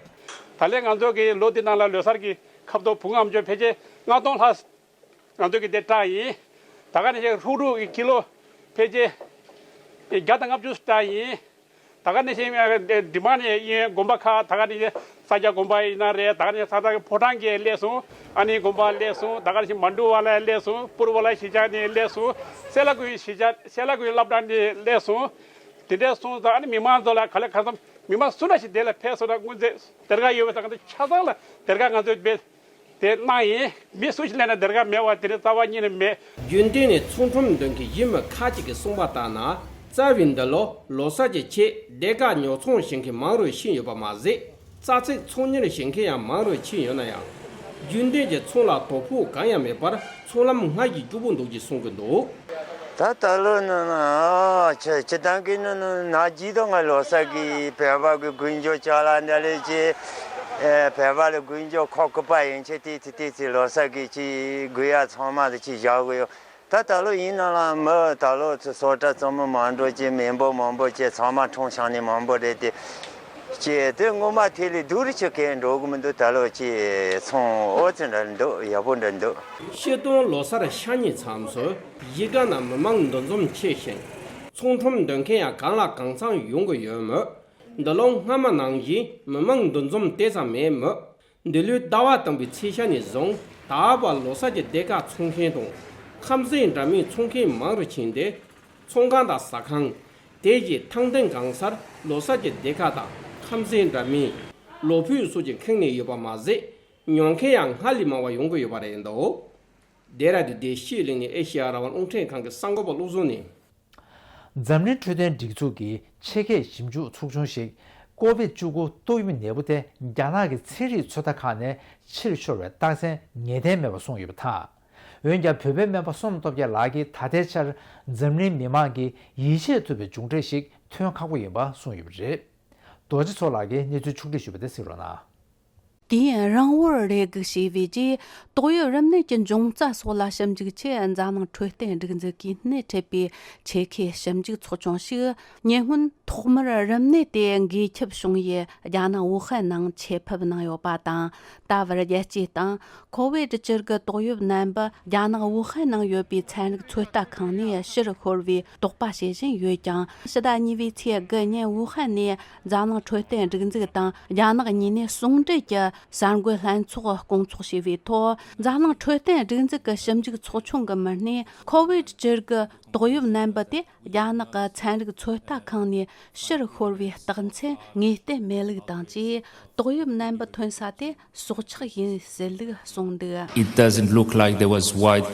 ད་ལན་ང་ཚོ་གི་ལོ་འདི་ནང་ལ་ལོ་གསར་གྱི་ཁ་ཕྱོགས་བུ་ངམ་ཅོ་ཕལ་ཆེར་ལྔ་སྟོང་ལྷག་ང་ཚོ་གི་འདིར་སྤྲད་ཡིན། ད་ག་ནང་བཞིན་ཧྲུག་ཧྲུག་གི་ཀི་ལོ་ཕལ་ཆེར་བརྒྱ་དང་ལྔ་བཅུ་སྤྲད་ཡིན། ད་ག་ནང་བཞིན་འདི་མ་ནས་གཡས་གཡོན་དགོན་པ་ཁག་ད་ག་ནང་བཞིན་ ས་སྐྱ་དགོན་པ་ཡིན་ན་རེད། ད་ག་ནས་ས་ཐག་གི་ཕོ་བྲང་གི་སླེབས་སོང་། ཨ་ནི་དགོན་པ་སླེབས་སོང་། ད་ག་ནས་མན་ཌུ་ཝ་ལ་སླེབས་སོང་། པུར་བ་ལ་གཞིས་ཆགས་ནས་སླེབས་སོང་། སེ་ལ་ཀུའི་གཞིས་ཆགས། སེ་ལ་ཀུའི་སློབ་གྲྭ་ནས་སླེབས་སོང་། དེ་འདྲ་སོང་ཙང་ཨ་ནི་མི་མང་ཚོ་ལ་ག་ལེ་ག་ཚོད་མི་མང་སུ་འདྲ་ཞིག་དེ་ལ་ཕེབས་སོང་ན་སྔོན་ཚེ་སྡེར་ཁ་ཡོད་པ་དང་ཆ་ཚང་ལ་སྡེར་ཁ་ང་ཚོས་དཔེ་དེ་གནང་ཡིན། མི་སུ་ཞིག་སླེབས་ན་སྡེར་ཁ་མེད་པ་དེ་རིང་རྩ་བ་ཉིད་ནས་མེད། རྒྱུན་གཏན་ནས་ཚོང་ཁྲོམ་འདོན་མཁན་ཡུལ་མི་ཁག་ཅིག་གིས་གསུངས་པ་ལྟར་ན། རྩ་བའི་འདི་ལོ་ལོ་གསར་གྱི་ཆེད་སྡེར་ཁ་ཉོ་ཚོང་བྱེད་མཁན་མང་རུ་ཕྱིན་ཡོད་པ་མ་ཟད། རྩྭ་ཚིགས་ཚོང་གཉེར་བྱེད་མཁན་ཡང་མང་རུ་ཕྱིན་ཡོད་ན་ཡང་། རྒྱུན་ལྡན་གྱི་ཚོང་ལ་དོ་ཕོག་གང་ཡང་མེད་པར་ཚོང་ལམ་སྔར་བཞིན་སྐྱིད་པོ་འདུག་ཅེས་གསུང་གི་འདུག། ད་ད་ལོ་ནི་ཨ་ཆ་སྤྱིར་བཏང་གི་ནི་ནི་ནག་ཅིག་ཏུ་ང་ལོ་གསར་གི་བོད་པ་གི་དགུན་ཆོས་ཅ་ལག་འདྲ་ལས་ཀྱི་ཨེ་བོད་པ་ལ་དགུན་ཆོས་ཁོག་ཁུ་པ་ཡན་ཆད་དེ་དེ་དེ་ཚེ་ལོ་གསར་གི་ཅི་དགོས་ཡ་ཚང་མ་དེ་ཅི་བཞག་གི་ཡོད། ད་ད་ལོ་ཡིན་ན་ལ་མི་ད་ལོ་ཚོ་སོ་ཏྲ་ཙོ་མོ་མང་འགྲོ་ཅེ་མེ་འབོ་མང་པོ་ཅེ་ཚང་མ་ཁྲོང་ཤང་ནི་མང་པོ་རེད་དེ། ཅེ་དེ་ངོ་མ་དེ་ལས་སྡུག་རུ་ཆུ་གས་འགྲོ་གི་མི་འདུག། ད་ལོ་ཅེ་ཚོང་ཨོ་ཙི་འདྲ་འདུག། ཡག་པོ་འདྲ་འདུག། སྤྱིར་བཏང་ལོ་གསར་ཤར་ཉིན་མཚམས་སུ་གཞིས་ཀ་ན་མི་མང་འདུ་འཛོམས་ཆེ་ཞིང་། ཚོང་ཁྲོམ་འདོན་མཁན་ཡང་གང་ལ་གང་འཚམ་ཡོང་གི་ཡོད་མོད། འདི་ལོ་སྔ་མ་ནང་བཞིན་མི་མང་འདུ་འཛོམས་དེ་ཙམ་མེད་མོད། འདི་ལོའི་ཟླ་བ་དང་པོའི་ཚེས་ཤར་ནས་བཟུང་ད་བར་ལོ་གསར་གྱི་སྡེར་ཁ་འཚོང་མཁན་དང་ཁམས་ཟས་འདྲ་མིན་འཚོང་མཁན་མང་རུ་ཕྱིན་ཏེ། ཚོང་ཁང་དང་ཟ་ཁང་། དེ་རྗེས་ཐང་སྟེང་གང་སར་ལོ་གསར་གྱི་སྡེར་ཁ་དང་ཁམས་ཟས་འདྲ་མིན། ལོ་ཕུད་སོགས་ཀྱིས་ཁེངས་ནས་ཡོད་པ་མ་ཟད། ཉོ་མཁན་ཡང་སྔར་ལས་མང་བ་ཡོང་གི་ཡོད་པ་རེད་འདུག། ལྡེ་ར་ལྡུན་ཏེ་ཤེས་གླིང་ནས་ཨེ་ཤེ་ཡ་རང་དབང་རླུང་འཕྲིན་ཁང་གི་གསར་འགོད་པ་བློ་བཟང་ནས། འཛམ་གླིང་འཕྲོད་བསྟེན་སྒྲིག་འཛུགས་ཀྱི་ཆེད་མཁས་ཞིབ་འཇུག་ཚོགས་ཆུང་ཞིག་ཀོ་བིད་བཅུ་དགུ་ཏོག་དབྱིབས་ནད་འབུ་དེ་རྒྱ་ནག་གི་ཚན་རིག་ཚོད་ལྟ་ཁང་ནས་ཕྱིར་ཤོར་བའི་རྟགས་མཚན་ངེས་གཏན་མེད་པ་སོང་ཡོད་པ་དང་། འོན་ཀྱང་བོད་པའི་སྨན་པ་བསོད་ནམས་སྟོབས་རྒྱལ་ལགས་ཀྱིས་ད་ལྟའི་ཆར་འཛམ་གླིང་མི་མང་གིས་ཡིད་ཆེས་ཐུབ་པའི་མཇུག་འབྲས་ཤིག་ཐོན་ཁག་པོ་ཡིན་པ་གསུངས་ཡོད་པ་རེད། རྡོ་རྗེ་མཚོ་ལགས་ཀྱིས་གནས་ཚུལ་ཕྱོགས་སྒྲིག་ཞུས་པ་དེ་གཟིགས་རོགས་གནང་། དུས་ཡུན་རིང་བོར་རེ་སྒུག་བྱས་པའི་རྗེས། ཏོག་དབྱིབས་རིམས་ནད་ཀྱི་འབྱུང་རྩ་སོགས་ལ་ཞིབ་འཇུག་ཆེད་འཛམ་གླིང་འཕྲོད་བསྟེན་སྒྲིག་འཛུགས་ཀྱིས་སྣེ་ཁྲིད་པའི་ཆེད་མཁས་ཞིབ་འཇུག་ཚོགས་ཆུང་ཞིག་ཉེ་སྔོན་ཐོག་མར་རིམས་ནད་དེ་འགོས་ཁྱབ་བྱུང་ཡུལ་རྒྱ་ནག་ཝུ་ཧན་ནང་ཆེད་ཕེབས་གནང་ཡོད་པ་དང་། ད་བར་རྒྱལ་སྤྱིའི་སྟེང་ཁོ་བིད་བཅུ་དགུ་ཏོག་དབྱིབས་ནད་འབུ་རྒྱ་ནག་ཝུ་ཧན་ནང་ཡོད་པའི་ཚན་རིག་ཚོད་ལྟ་ཁང་ནས་ཕྱིར་ཤོར་བའི་དོགས་པ་བྱེད་བཞིན་ཡོད་ཀྱང་། ཕྱི་ཟླ་གཉིས་པའི་ཚེས་དགུ་ཉིན་ཝུ་ཧན་ནས་འཛམ་གླིང་འཕྲོད་བསྟེན་སྒྲིག་འཛུགས་དང་རྒྱ་ནག་གཉིས་ནས་ཟུང་འབྲེལ་གྱི་གསར་འགོད་ལྷན་ཚོགས་སྐོང་ཚོགས་བྱས་པའི་ཐོག་འཛམ་གླིང་འཕྲོད་བསྟེན་སྒྲིག་འཛུགས་ཀྱི་ཞིབ་འཇུག་ཚོགས་ཆུང་གི་མི་སྣས་ཁོ་བིད་བཅུ་དགུ་ཏོག་དབྱིབས་ནད་འབུ་དེ་རྒྱ་ནག་གི་ཚན་རིག་ཚོད་ལྟ་ཁང་ནས་ཕྱིར་ཤོར་བའི་རྟགས་མཚན་ངེས་གཏན་མེད་ལུགས་དང་བཅས། ཏོག་དབྱིབས་ནད་འབུ་ཐོན་ས་དེ་སྲོག་ཆགས་ཡིན་ཟེར་ལུགས་གསུངས་འདུག། It doesn't look like there was wide,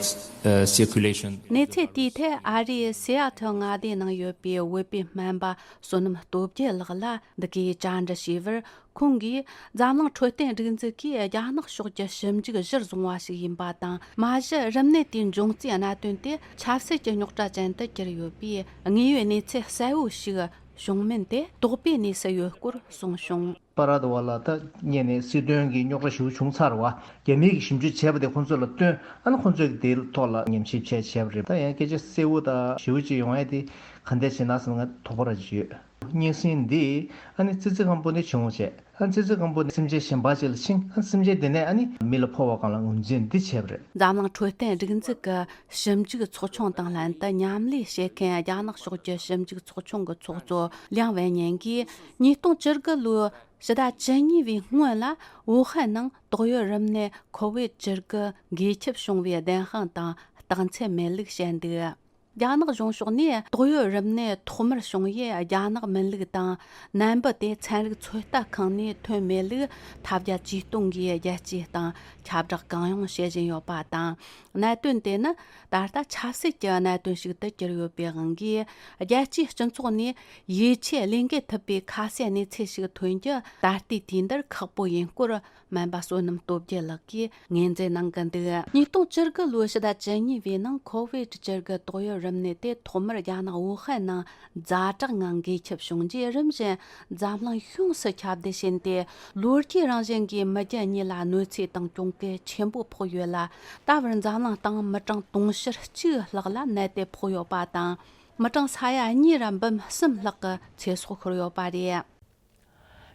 uh, circulation. གནས་ཚུལ་དེའི་ཐད་ཨ་རིའི་སི་ཨ་ཐལ་མངའ་སྡེའི་ནང་ཡོད་པའི་བོད་པའི་སྨན་པ་བསོད་ནམས་སྟོབས་རྒྱལ་ལགས་ལ་འདི་གའི་བཅར་འདྲི་བྱས་པར། ཁོང་གིས་འཛམ་གླིང་འཕྲོད་བསྟེན་སྒྲིག་འཛུགས་ཀྱིས་རྒྱ་ནག་ཕྱོགས་ཀྱི་ཞིབ་འཇུག་གཞིར་བཟུང་བ་ཞིག་ཡིན་པ་དང་། མ་གཞི་རིམས་ནད་དེའི་འབྱུང་རྩའི་གནད་དོན་དེ་ཆབ་སྲིད་ཀྱི་རྙོག་དྲ་ཅན་དུ་གྱུར་ཡོད་པས། དངོས་ཡོད་གནས་ཚུལ་གསལ་བོ་ཞིག་བྱུང་མིན་དེ་དོགས་པའི་གནས་སུ་ཡོད་སྐོར་གསུངས་བྱུང་། པ་ར་དུ་བ་ལ་ད་ངས་ནས་སྲིད་དོན་གྱི་རྙོག་དྲ་ཞེ་པོ་བྱུང་ཚར་བ། རྒྱ་མིས་ཀྱི་ཞིབ་འཇུག་བྱས་པ་དེ་ཁོང་ཚོ་ལ་སྟོན། ཨ་ནི་ཁོང་ཚོས་ཀྱི་དེའི་ཐོག་ལ་ཉམས་ཞིབ་བྱས་བྱས་པ་རེད། ད་ཡང་སྐད་ཆ་གསལ་བོ་དང་ཞེ་པོ་ཅིག་ཡོང་ཡ་དེ་ག་འདྲ་བྱས་ན་ཟེར་ན་ང་དོགས་པ་ར་ཅིག་ཡོད། སྙན་སེང་འདི་ཨ་ནི་ཙི་ཙི་སྒམ་པོ་ནས་བྱུང་བྱས། ཨ་ཙི་ཙི་སྒམ་པོ་ནས་སེམས་ཅན་གཞན་པ་ཅིག་ལ་ཕྱིན། ཨ་སེམས་ཅན་དེ་ནས་ཨ་ནི་མི་ལ་ཕོག་པ་སྒང་ལ་ངོས་འཛིན་འདི་བྱས་པ་རེད། འཛམ་གླིང་འཕྲོད་བསྟེན་སྒྲིག་འཛུགས་ཀྱི་ཞིབ་འཇུག་ཚོགས་ཆུང་དང་ལྷན་དུ་མཉམ་ལས་བྱེད་མཁན་རྒྱ་ནག་ཕྱོགས་ཀྱི་ཞིབ་འཇུག་ཚོགས་ཆུང་གི་ཚོགས་གཙོ་ལིའང་ཝེ་ཉན་གྱིས་ཉིས་སྟོང་བཅུ་དགུ་ལོའི་ཕྱི་ཟླ་བཅུ་གཉིས་པའི་སྔོན་ལ་ཝུ་ཧན་ནང་ཏོག་དབྱིབས་རིམས་ནད་ཁོ་བིད་བཅུ་དགུ་འགོས་ཁྱབ་བྱུང་བའི་བདེན་དཔང་དང་རྟགས་མཚན་མེད་ལུགས་བཤད་འདུག། རྒྱ་ནག་གཞུང་ཕྱོགས་ནས་ཏོག་དབྱིབས་རིམས་ནད་ཐོག་མར་བྱུང་ཡུལ་རྒྱ་ནག་མིན་ལུགས་དང་། ནད་འབུ་དེ་ཚན་རིག་ཚོད་ལྟ་ཁང་ནས་ཐོན་མེད་ལུགས་ཐབས་བརྒྱ་ཇུས་སྟོང་གིས་རྒྱལ་སྤྱིའི་སྟེང་ཁྱབ་བསྒྲགས་གང་ཡོང་བྱེད་བཞིན་ཡོད་པ་དང་། གནད་དོན་དེ་ནི་ད་ལྟ་ཆབ་སྲིད་ཀྱི་གནད་དོན་ཞིག་ཏུ་གྱུར་ཡོད་པའི་དབང་གིས། རྒྱལ་སྤྱིའི་སྤྱི་ཚོགས་ནས་ཡིད་ཆེས་ལས་འགུལ་ཐུབ་པའི་ཁ་གསལ་གནས་ཚུལ་ཞིག་ཐོན་རྒྱུ་ད་ལྟའི་དུས་འདིར་ཁག་པོ་ཡིན་སྐོར། སྨན་པ་བསོད་ནམས་སྟོབས་རྒྱལ་ལགས་ཀྱིས་ངོས་འཛིན་གནང་གི་འདུག། ཉིས་སྟོང་བཅུ་དགུ་ལོའི་ཕྱི་ཟླ་བཅུ་གཉིས་པའི་ནང་ཁོ་བིད་བཅུ་དགུ་ཏོག་དབྱིབས་རིམས་ནད་དེ་ཐོག་མར་རྒྱ་ནག་ཝུ་ཧན་ནང་ཛ་དྲག་ངང་འགོས་ཁྱབ་བྱུང་རྗེས། རིམ་བཞིན་འཛམ་གླིང་ཡོངས་སུ་ཁྱབ་གདལ་ཕྱིན་ཏེ། ལོ་བརྒྱའི་རིང་བཞིན་གྱི་མི་རྒྱུ་གཉིས་ལ་གནོད་འཚེ་དང་གྱོང་གུན་ཆེན་པོ་ཕོག་ཡོད་ལ། ད་བར་འཛམ་གླིང་སྟེང་མི་གྲངས་དུང་ཕྱུར་གཅིག་ལྷག་ལ་ནད་དེ་ཕོག་ཡོད་པ་དང་། མི་གྲངས་ས་ཡ་གཉིས་ར་འབུམ་གསུམ་ལྷག་གི་ཚེ་སྲོག་ཤོར་ཡོད་པ་རེད།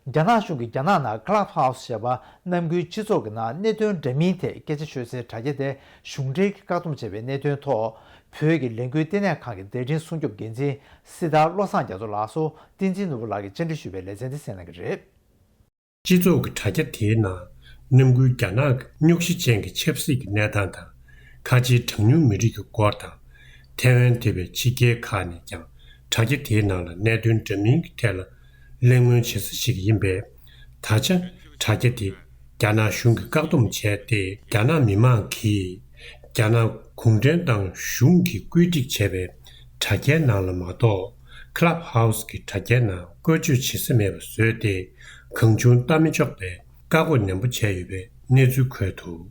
རྒྱ་ནག་གཞུང་གིས་རྒྱ་ནག་ནང་Clubhouse་ཞེས་པ་ནམ་རྒྱུན་སྤྱི་ཚོགས་ཀྱི་ནང་གནད་དོན་འདྲ་མིན་ཐད་སྐད་ཆ་ཤོད་སའི་དྲ་རྒྱ་དེ་གཞུང་འབྲེལ་གྱིས་བཀག་སྡོམ་བྱས་པའི་གནད་དོན་ཐོག་བོད་ཀྱི་ལས་འགུལ་ལྟེ་གནས་ཁང་གི་བརྡ་འཕྲིན་སྲུང་སྐྱོབ་འགན་འཛིན་སྲི་ཐར་བློ་བཟང་རྒྱ་མཚོ་ལགས་སུ་བསྟན་འཛིན་ནོར་བུ་ལགས་ཀྱིས་བཅར་འདྲི་ཞུས་པའི་ལེ་ཚན་འདི་གསན་གནང་གི་རེད། སྤྱི་ཚོགས་ཀྱི་དྲ་རྒྱ་དེའི་ནང་ནམ་རྒྱུན་རྒྱ་ནག་གི་སྙུགས་གཞི་ཅན་གྱི་ཆབ་སྲིད་ཀྱི་གནས་སྟངས་དང་། ཁ་ཆེའི་གྲངས་ཉུང་མི་རིགས་ཀྱི་སྐོར་དང་། ཐའེ་ཝན་ཐེ་བའི་ཕྱི་རྒྱལ་ཁག་ནས་ཀྱང་དྲ་རྒྱ་དེའི་ནང་ལ་གནད་དོན་འདྲ་མིན་གྱི་ཐད་ལ་གླེང་མོལ་བྱེད་ས་ཞིག་ཡིན་པས། ད་ཆ་དྲ་རྒྱ་དེ་རྒྱ་ནག་གཞུང་གིས་བཀག་སྡོམ་བྱས་ཏེ། རྒྱ་ནག་མི་མང་གིས་རྒྱ་ནག་གུང་ཁྲན་ཏང་གཞུང་གིས་བཀོད་སྒྲིག་བྱས་པའི་དྲ་རྒྱའི་ནང་ལ་མ་གཏོགས། Clubhouse་གི་དྲ་རྒྱའི་ནང་བཀོལ་སྤྱོད་བྱེད་ས་མེད་པ་བཟོས་ཏེ། གང་བྱུང་བལྟ་མི་ཆོག་པའི་བཀག་འགོག་ནན་པོ་བྱས་ཡོད་པའི་གནས་ཚུལ་འཁོད་འདུག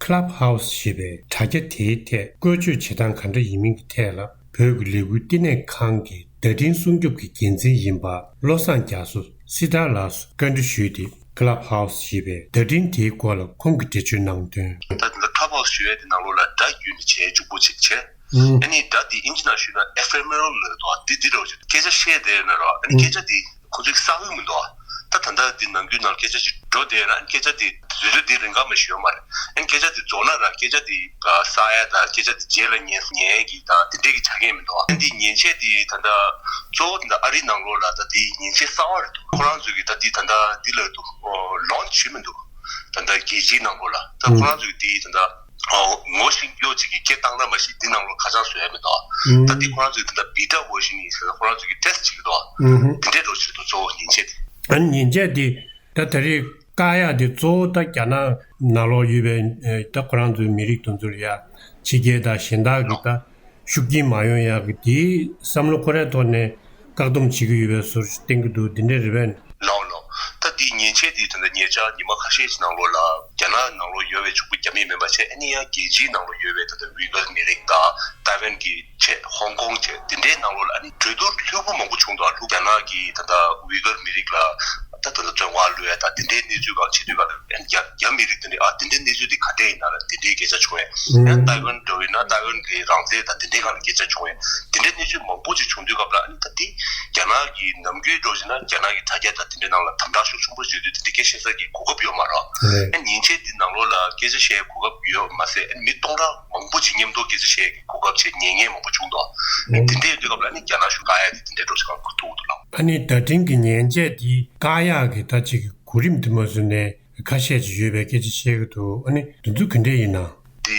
Clubhouse་ཞེས་པའི་དྲ་རྒྱ་དེའི་ཐད་བཀོལ་སྤྱོད་བྱེད་སྟངས་ག་འདྲ་ཡིན་མིན་གྱི་ཐད་ལ། བོད་ཀྱི་ལས་འགུལ་བསྟི་གནས་ཁང་གི་བརྡ་འཕྲིན་སྲུང་སྐྱོབ་ཀྱི་འགན་འཛིན་ཡིན་པ་བློ་བཟང་རྒྱ་མཚོ་སྲི་ཐར་ལགས་སུ་བཀའ་འདྲི་ཞུས་ཏེ། Clubhouse་ཞེས་པའི་བརྡ་འཕྲིན་དེའི་སྐོར་ལ་ཁོང་གིས་འགྲེལ་བརྗོད་གནང་དོན། ད་ལྟ་Clubhouse་ཞུ་ཡས་དེ་ནང་ལོགས་ལ་སྒྲ་བརྒྱུད་ནས་བྱས་བཅུག་པོ་ཅིག་བྱས། ཨ་ནི་སྒྲ་དེ་ཨིན་ཇི་ནང་ཞུས་ན་ephemeral་ལབ་འདུག་འདི་འདི་རེད་བ། སྐད་ཆ་བཤད་བསྡད་ན་རེད་བ། ཨ་ནི་སྐད་ཆ་དེ་ཁོ་ཚོའི་གསར་པ་མི་འདུག་ད་ད་ལྟ་འདི་ནམ་རྒྱུན་ནང་སྐད་ཆ་ཅིག་འགྲོ་བསྡད་ན། ཨ་ནི་སྐད་ཆ་དེ་དུས་ཚོད་དེ་རིང་ག་མ་ཞུ་ཡོད་མ་རེད། ཨ་ནི་སྐད་ཆ་དེ་རྫོགས་ན་ར་སྐད་ཆ་དེ་གསར་ཡ་དང་སྐད་ཆ་དེ་རྗེས་ལ་ཉན་ཉན་ཡ་གི་དང་དེ་འདྲས་ཀྱི་ཆ་རྐྱེན་མི་འདུག་ཨ་ནི་འདི་མཉེན་ཆས་དེ་ད་ལྟ་གཙོ་བོ་ད་ལྟ་ཨ་རིའི་ནང་ལོགས་ལ་ད་དེ་མཉེན་ཆས་གསར་པ་རེད་འདུག་ཁོ་རང་ཚོ་གི་ད་དེ་ད་ལྟ་འདི་ལ་འདུག launch་བྱེད་མི་འདུག་ད་ལྟ་རྒྱལ་སྤྱིའི་ནང་ལོགས་ལ་ད་ཁོ་རང་ཚོ་གི་དེ་ད་ལྟ་ཨོ། ངོ་ཤེས་ཀྱི་ཡོད་ཅིག་གིས་སྐད་བཏང་ན་མ་གཞི་འདི་ནང་ལོགས་ཁ་བྱང་བཟོ་ཡ་མི་འདུག་ད་འདི་ཁོ་རང་ཚོས་ད་ལྟ་beta version་ཡིན་ཟེར་ན་ཁོ་རང་ཚོས་ཀྱི་test་བྱེད་ཀྱི་འདུག་འདི་འདྲའི་འགྲོ་ཕྱིར་དུ་གཙོ་བོ་མཉེན་ཆས་དེ། ཨ་ནི་མཉེན་ཆས་འདི་ད་ད་རེས་བཀག་ཡག་འདི་གཙོ་བོ་ད་རྒྱ་ནག་ནང་ལོགས་ཡོད་པའི་ད་ཁོ་རང་ཚོའི་མི་རིགས་དེ་ཚོར་ཡ་ཕྱི་རྒྱལ་དང་གཞན་དག་གིས་ད་ཤུགས་རྐྱེན་མ་ཡོང་ཡག་གི་དེའི་བསམ་བློ་ཁོ་རའི་ཐོག་ནས་བཀག་སྡོམ་བྱེད་ཀྱི་ཡོད་པའི་བཟོ་ཞིག་བསྟན་གྱི་འདུག་འདི་འདྲ་རེད་པས། ལའོ་ལའོ། ད་འདི་མཉེན་ཆས་འདི་ད་ལྟ་ཉེ་ཆར་ཉི་མ་ཁ་ཤས་ཀྱི་ནང་ལོགས་ལ་རྒྱ་ནག་ནང་ལོགས་ཡོད་པའི་ཕྱུག་པོ་རྒྱ་མི་མིན་པ་བྱས། ཨ་ནི་ཡང་རྒྱལ་སྤྱིའི་ནང་ལོགས་ཡོད་པའི་ད་ལྟ་ཝི་གར་མི་རིགས་དང་ཏའེ་ཝན་གྱི་བྱས་ཧོང་ཀོང་བྱས་འདི་འདྲའི་ནང་ལོགས་ལ་ཨ་ནི་གྲོས་བསྡུར་ལྷུག་པོ་མང་པོ་བྱུང་འདུག་ལྷུག་རྒྱ་ནག་གིས་ད་ལྟ་ཝི་གར་མི་རིགས་ལ་ད་ད་ལྟ་བཙོན་ཁང་ལུས་ཡ་དང་འདི་འདྲའི་གནས་ཚུལ་སྒང་བྱེད་དུས་སྒང་ལ་ཨ་ནི་རྒྱ་རྒྱ་མི་རིགས་དེ་འདྲ་ཨ་འདི་འདྲའི་གནས་ཚུལ་འདི་ག་འདྲས་ཡིན་ན་ལ་འདི་འདྲའི་སྐད་ཆ་བྱུང་བས། ཨ་ནི་ཏའེ་ཝན་འདྲ་བོ་ཡིན་ན་ཏའེ་ཝན་གྱི་རང་བཙན་དང་འདི་འདྲའི་སྒང་ལ་སྐད་ཆ་བྱུང་བས། དེ་འདྲའི་གནས་ཚུལ་མང་པོ་ཅིག་བྱུང་དུས་སྐབས་ལ་ཨ་ནི་ད་དེ་རྒྱ་ནག་གི་ནམ་རྒྱུན་འགྲོ་བཞིན་ན་རྒྱ་ནག་གི་དྲ་རྒྱ་དང་དེ་འདྲའི་ནང་ལ་དམ་དྲག་ཤུགས་ཆེན་པོ་བྱེད་དུས་དེ་འདྲའི་སྐད་བཤད་ས་ཀྱི་གོ་སྐབས་ཡོད་མ་རེད། ཨ་ནི་མཉེན་ཆས་འདི་ནང་ལོགས་ལ་སྐད་ཆ་བཤད་གོ་སྐབས་ཡོད་མ་ཟད་ཨ་ནི་མི་སྟོང་ཕྲག་མང་པོ་ཅིག་མཉམ་དུ་སྐད་ཆ་བཤད་ཀྱི་གོ་སྐབས་བྱས་ཉན་མཁན་མང་པོ་བྱུང་འདུག་ཨ་ནི་དེ་འདྲའི་དུས་སྐབས་ལ་ཨ་ནི་རྒྱ་ནག་གཞུང་བཀག་ཡ་དེ་དེ་འདྲའི་འགྲོ་ཆ་གང་གོ་ཐུག་འདུག་ལགས། ཨ་ནི་བརྡ་འཕྲིན་གྱི་མཉེན་ཆས་འདི་བཀག་ཡག་གི་ད་ཅིག་གི་གོ་རིམ་དེ་མ་བཟོས་ནས། ཁ་ཤས་ཅིག་ཡོད་པའི་སྐད་ཆ་བཤད་ཀྱི་འདུག་ཨ་ནི་དེ་ཚོ་ག་འདྲས་ཡིན་ན། དེ་